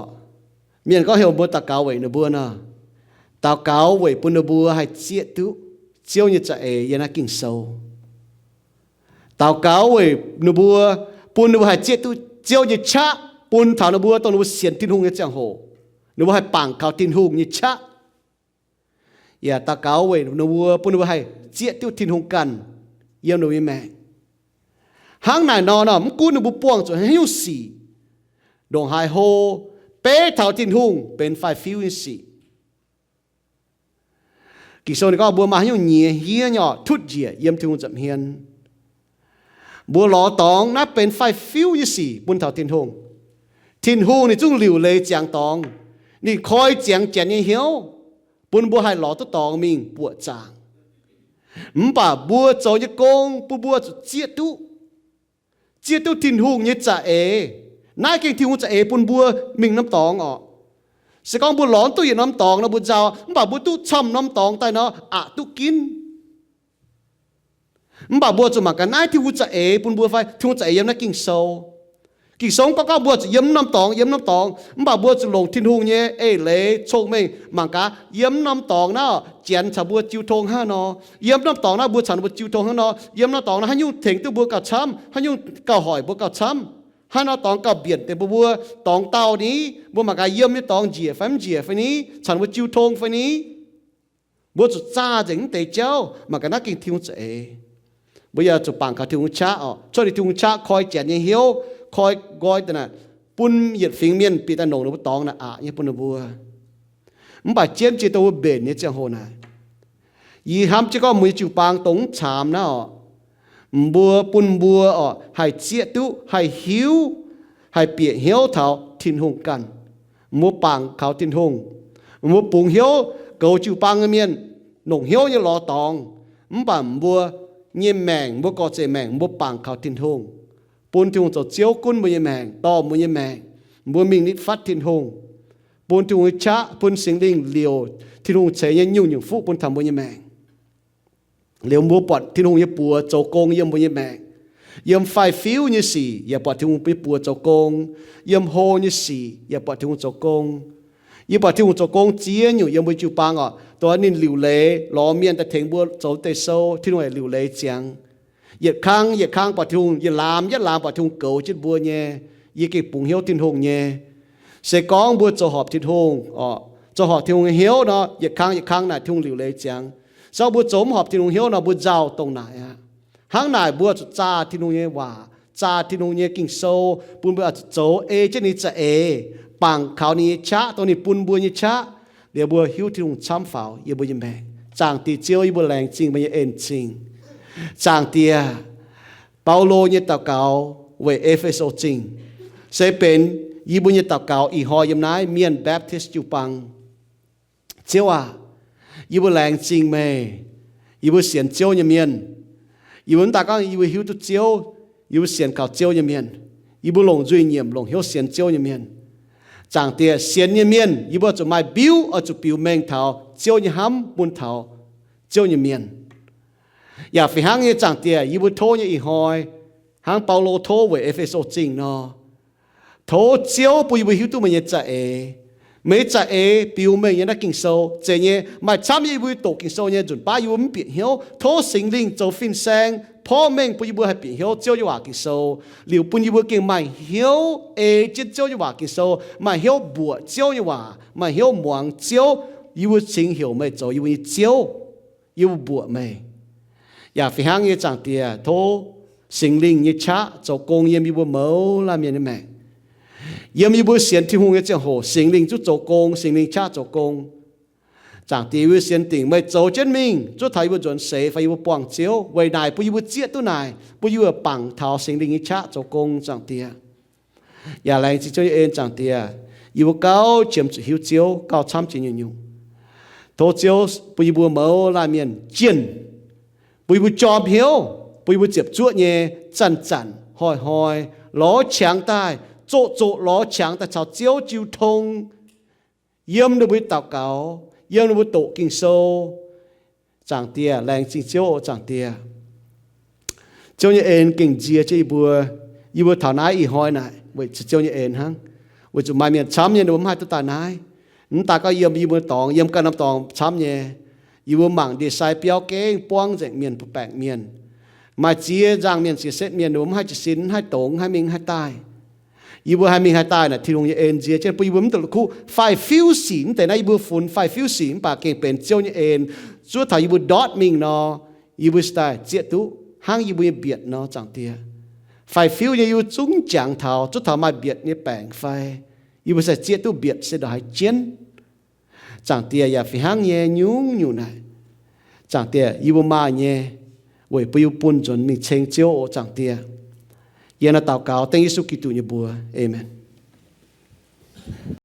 mienh gorngv heuc mbuo daux gaux weic ninh mbuo nor, daux gaux weic bun ninh mbuo haih zieqv duqv Ziouv nyei za'eix yiem naaiv Ging-Sou. Daux gaux weic ninh mbuo, bun ninh mbuo haih zieqv duqv Ziouv nyei qaqv bun taux ninh mbuo, dongh ninh mbuo sienx Tin-Hungh nyei ziangh hoc, ninh mbuo haih bangc kaux Tin-Hungh nyei qaqv. Yaac daux gaux weic ninh mbuo, bun ninh mbuo haih zieqv duqv Tin-Hungh ganh yiem ninh mbuo nyei maengc. Hnangv naaic nor, nor mv gunv ninh mbuo buangh zuqc haaix nyungc sic, ndongc haaix hlo, beiv taux Tin-Hungh benx faix-fiuv nyei sic. Ging-Sou ninh gorngv mbuo maaih haaix nyungc nyiex hniev nyei oc, tutv njiec yiem Tin-Hungh nza'hmien. Mbuo lorz dorngx, naaiv benx faix-fiuv nyei sic bun taux Tin-Hungh. Tin-Hungh ninh zungv liuc leiz ziangx dorngx. Ninh koi ziangx janx nyei hnyouv, bun mbuo haih lorz duqv dorngx mingh buoqc zaangc. Mv baac mbuo zoux nyei gong bun mbuo zuqc zieqv duqv, zieqv duqv Tin-Hungh nyei za'eix. Naaiv gengh Tin-Hungh za'eix bun mbuo mingh norm dorngx orqc. Se gorngv mbuo lorz duqv yietc norm dorngx nor mbuo nzauh, mv baac mbuo duqv camv norm dorngx daaih nor aqc duqv ginv. Mv baac mbuo zuqc mangc gaax naaiv Tin-Hungh za'eix bun mbuo fai, Tin-Hungh za'eix yiem naaiv Ging-Sou. Ging-Sou mv gorngv gorngv mbuo zuqc yiem norm dorngx, yiem norm dorngx, mv baac mbuo zuqc longc Tin-Hungh nyei eix leiz cong-mengh mangc gaax yiem norm dorngx naaiv janx caux mbuo jiu tong hnangv nor. Yiem norm dorngx naaiv mbuo caux ninh mbuo jiu tong hnangv nor. Yiem norm dorngx naaiv haaix nyungc tengx duqv mbuo gauh camv, haaix nyungc gauh hoic mbuo gauh camv, haaix norm dorngx gauh mbienc deix mbuo, mbuo dorngx dauh ni, mbuo mangc gaax yiem nyei dorngx njiec fai mv njiec fai ni, caux ninh mbuo jiu tong fai ni. Mbuo zuqc zaah nzengc mv deix jauv, mangc gaax naaiv gengh Tin-Hungh za'eix. Mbuo yaac zuqc bangc kaux Tin-Hungh qaqv orqc. Cuotv liuz Tin-Hungh qaqv koi janx nyei hnyouv, koi nqoi daaih naaic, bun yietc fingx mienh bieqc daaih nongc ninh mbuo dorngx naaic aqc nyei bun ninh mbuo. Mv baac jienv jiex dongh mbuo mbenc nyei ziangh hoc naaic, yie hnamv jienv gorngv mbuo nyei jiu-baang dongh mv caamx naaiv orqc, mbuo, bun mbuo orqc haih zieqv duqv, haih hiuv, haih bieqc hnyouv taux Tin-Hungh ganh. Mbuo bangc kaux Tin-Hungh. Mbuo bungx hnyouv goux jiu-baang nyei mienh, longc hnyouv nyei lorz dorngx. Mv baac mbuo nyei maengc, mbuo gorx-zeic maengc, mbuo bangc kaux Tin-Hungh, bun Tin-Hungh zoux Ziouv gunv mbuo nyei maengc, dorh mbuo nyei maengc, mbuo mingh nitv fatv Tin-Hungh, bun Tin-Hungh nyei qaqv, bun Singx Lingh liouc Tin-Hungh ceix nyei nyungc-nyungc fuqv bun taux mbuo nyei maengc. Liuz mbuo buatc Tin-Hungh nyei buoz zoux gong yiem mbuo nyei maengc. Yiem faix-fiuv nyei sic yaac buatc Tin-Hungh nyei buoz zoux gong. Yiem hlo nyei sic yaac buatc Tin-Hungh zoux gong. Yie buatc Tin-Hungh zoux gong ziex nyungc yiem mbuo jiu-baang oc. Dongh ninh liuc leiz lorz mienh daaih tengx mbuo zoux deix sou, Tin-Hungh liuc leiz ziangx. Yietc kang yietc kang buatc Tin-Hungh, yietc laamz yietc laamz buatc Tin-Hungh goux jienv mbuo nyei. Yie gengh bungx hnyouv Tin-Hungh nyei. Se gorngv mbuo zoux horpc Tin-Hungh oc, zoux horpc Tin-Hungh nyei hnyouv nor, yietc kang yietc kang naaic Tin-Hungh liuc leiz ziangx. Se gorngv mbuo zoux mv horpc Tin-Hungh hnyouv nor, mbuo nzauh dongh naaic aqv. Hnangv naaic mbuo zuqc zaah Tin-Hungh nyei waac, zaah Tin-Hungh nyei Ging-Sou, bun mbuo oix zuqc zoux ei jienv ninh za'eix, bangc kaux ninh nyei qaqv dongh ninh bun mbuo nyei qaqv, liuz mbuo hiuv Tin-Hungh camv faaux yiem mbuo nyei maengc. Zaangc Diex Ziouv, yie mbuo laengz zingh meih nyei en-zingh. Zaangc Diex, Baulo nyei daux gaux weic E^fe^so Zingh se benx yie mbuo nyei daux gaux ih hnoi yiem naaiv Mienh Baptist jiu-baang. Ziouv aac, yie mbuo laengz zingh meih. Yie mbuo sienx Ziouv nyei mienh. Yie mbuo mv daaih gorngv yie mbuo hiuv duqv Ziouv, yie mbuo sienx kaux Ziouv nyei mienh. Yie mbuo longc nzuih nyiemc, longc hnyouv sienx Ziouv nyei mienh. Zaangc Diex, sienx nyei mienh yie mbuo zuqc maaih mbiuv oix zuqc biux mengh taux Ziouv nyei hnamv bun taux Ziouv nyei mienh. Yaac fih hnangv nyei, Zaangc Diex, yie mbuo tov nyei ih hnoi, hnangv Baulo tov weic E^fe^so Zingh nor, tov Ziouv bun yie mbuo hiuv duqv meih nyei za'eix. Meih nyei za'eix biux mengh nyei naaiv Ging-Sou zeiz nyei. Maaih camv nyei yie mbuo doqc Ging-Sou nyei nzunc baav yie mbuo mv bieqc hnyouv. Tov Singx Lingh zoux fin-saeng porv mengh bun yie mbuo haih bieqc hnyouv Ziouv nyei waac Ging-Sou, liuz bun yie mbuo gengh maaih hnyouv ei jienv Ziouv nyei waac Ging-Sou, maaih hnyouv mbuoqc Ziouv nyei waac, maaih hnyouv muangx Ziouv. Yie mbuo cingx heuc meih zoux yie mbuo nyei Ziouv. Yie mbuo mbuoqc meih. Yaac fih hnangv nyei, Zaangc Diex, tov Singx Lingh nyei qaqv zoux gong yiem yie mbuo mouz laanh mienh nyei maengc. Yiem yie mbuo sienx Tin-Hungh nyei ziangh hoc, Singx Lingh zungv zoux gong, Singx Lingh qaqv zoux gong. Zaangc Diex, yie mbuo sienx dingc meih zoux jienv mingh zuov taux yie mbuo nzuonx seix fai yie mbuo buangh Ziouv. Weic naaic bun yie mbuo zieqv duqv naaic, bun yie mbuo bangc taux Singx Lingh nyei qaqv zoux gong, Zaangc Diex. Yaac laengz zingh Ziouv nyei en, Zaangc Diex. Yie mbuo gauh qiemx zuqc hiuv Ziouv gauh camv jiex nyungc-nyungc. Tov Ziouv bun yie mbuo mouz laanh mienh jienh, bun yie mbuo jorm hnyouv, bun yie mbuo ziepc zuoqv nyei zanc-zanc hnoi-hnoi lorz qangx daaih, zoqc-zoqc lorz qangx daaih caux Ziouv jiu tong, yiem ninh mbuo daux gaux, yiem ninh mbuo doqc Ging-Sou. Zaangc Diex, laengz zingh Ziouv oc, Zaangc Diex. Ziouv nyei en gengh nzie jienv yie mbuo. Yie mbuo taux naaiv ih hnoi naaic weic zuqc Ziouv nyei en hnangv. Weic zuqc maaih mienh camv nyei ninh mbuo mv haih duqv daaih naaiv. Mv daaih gorngv yiem yie mbuo dorngx, yiem ganh norm dorngx camv nyei. Yie mbuo mangc ndie-sai biauv gengh buangv nzengc mienh, mbuo baengc mienh. Maaih ziex nzangc mienh, ziex setv mienh ninh mbuo mv haih jiez sin, mv haih dongz, mv haih mingh, mv haih daaih. Yie mbuo haih mingh haih daaih naaic Tin-Hungh nyei en nzie jienv bun yie mbuo mv duqv la'kuqv faix-fiuv sic. Mv deix naaiv yie mbuo funx faix-fiuv sic mv baac gengh benx Ziouv nyei en. Zuov taux yie mbuo ndortv mingh nor, yie mbuo se daaih zieqv duqv hnangv yie mbuo nyei mbietc nor, Zaangc Diex. Faix-fiuv nyei yie mbuo zungv jangx taux, zuov taux maaih mbietc nyei baengc fai, yie mbuo se zieqv duqv mbietc se ndongc haaix jienv. Zaangc Diex, yaac fih hnangv nyei nyungc-nyungc naaic, Zaangc Diex, yie mbuo maaih nyei, weic bun yie mbuo bun nzuonx mingh ceng Ziouv oc, Zaangc Diex. Yie naaiv daux gaux dengv Yesu Giduc nyei mbuox. Aamen.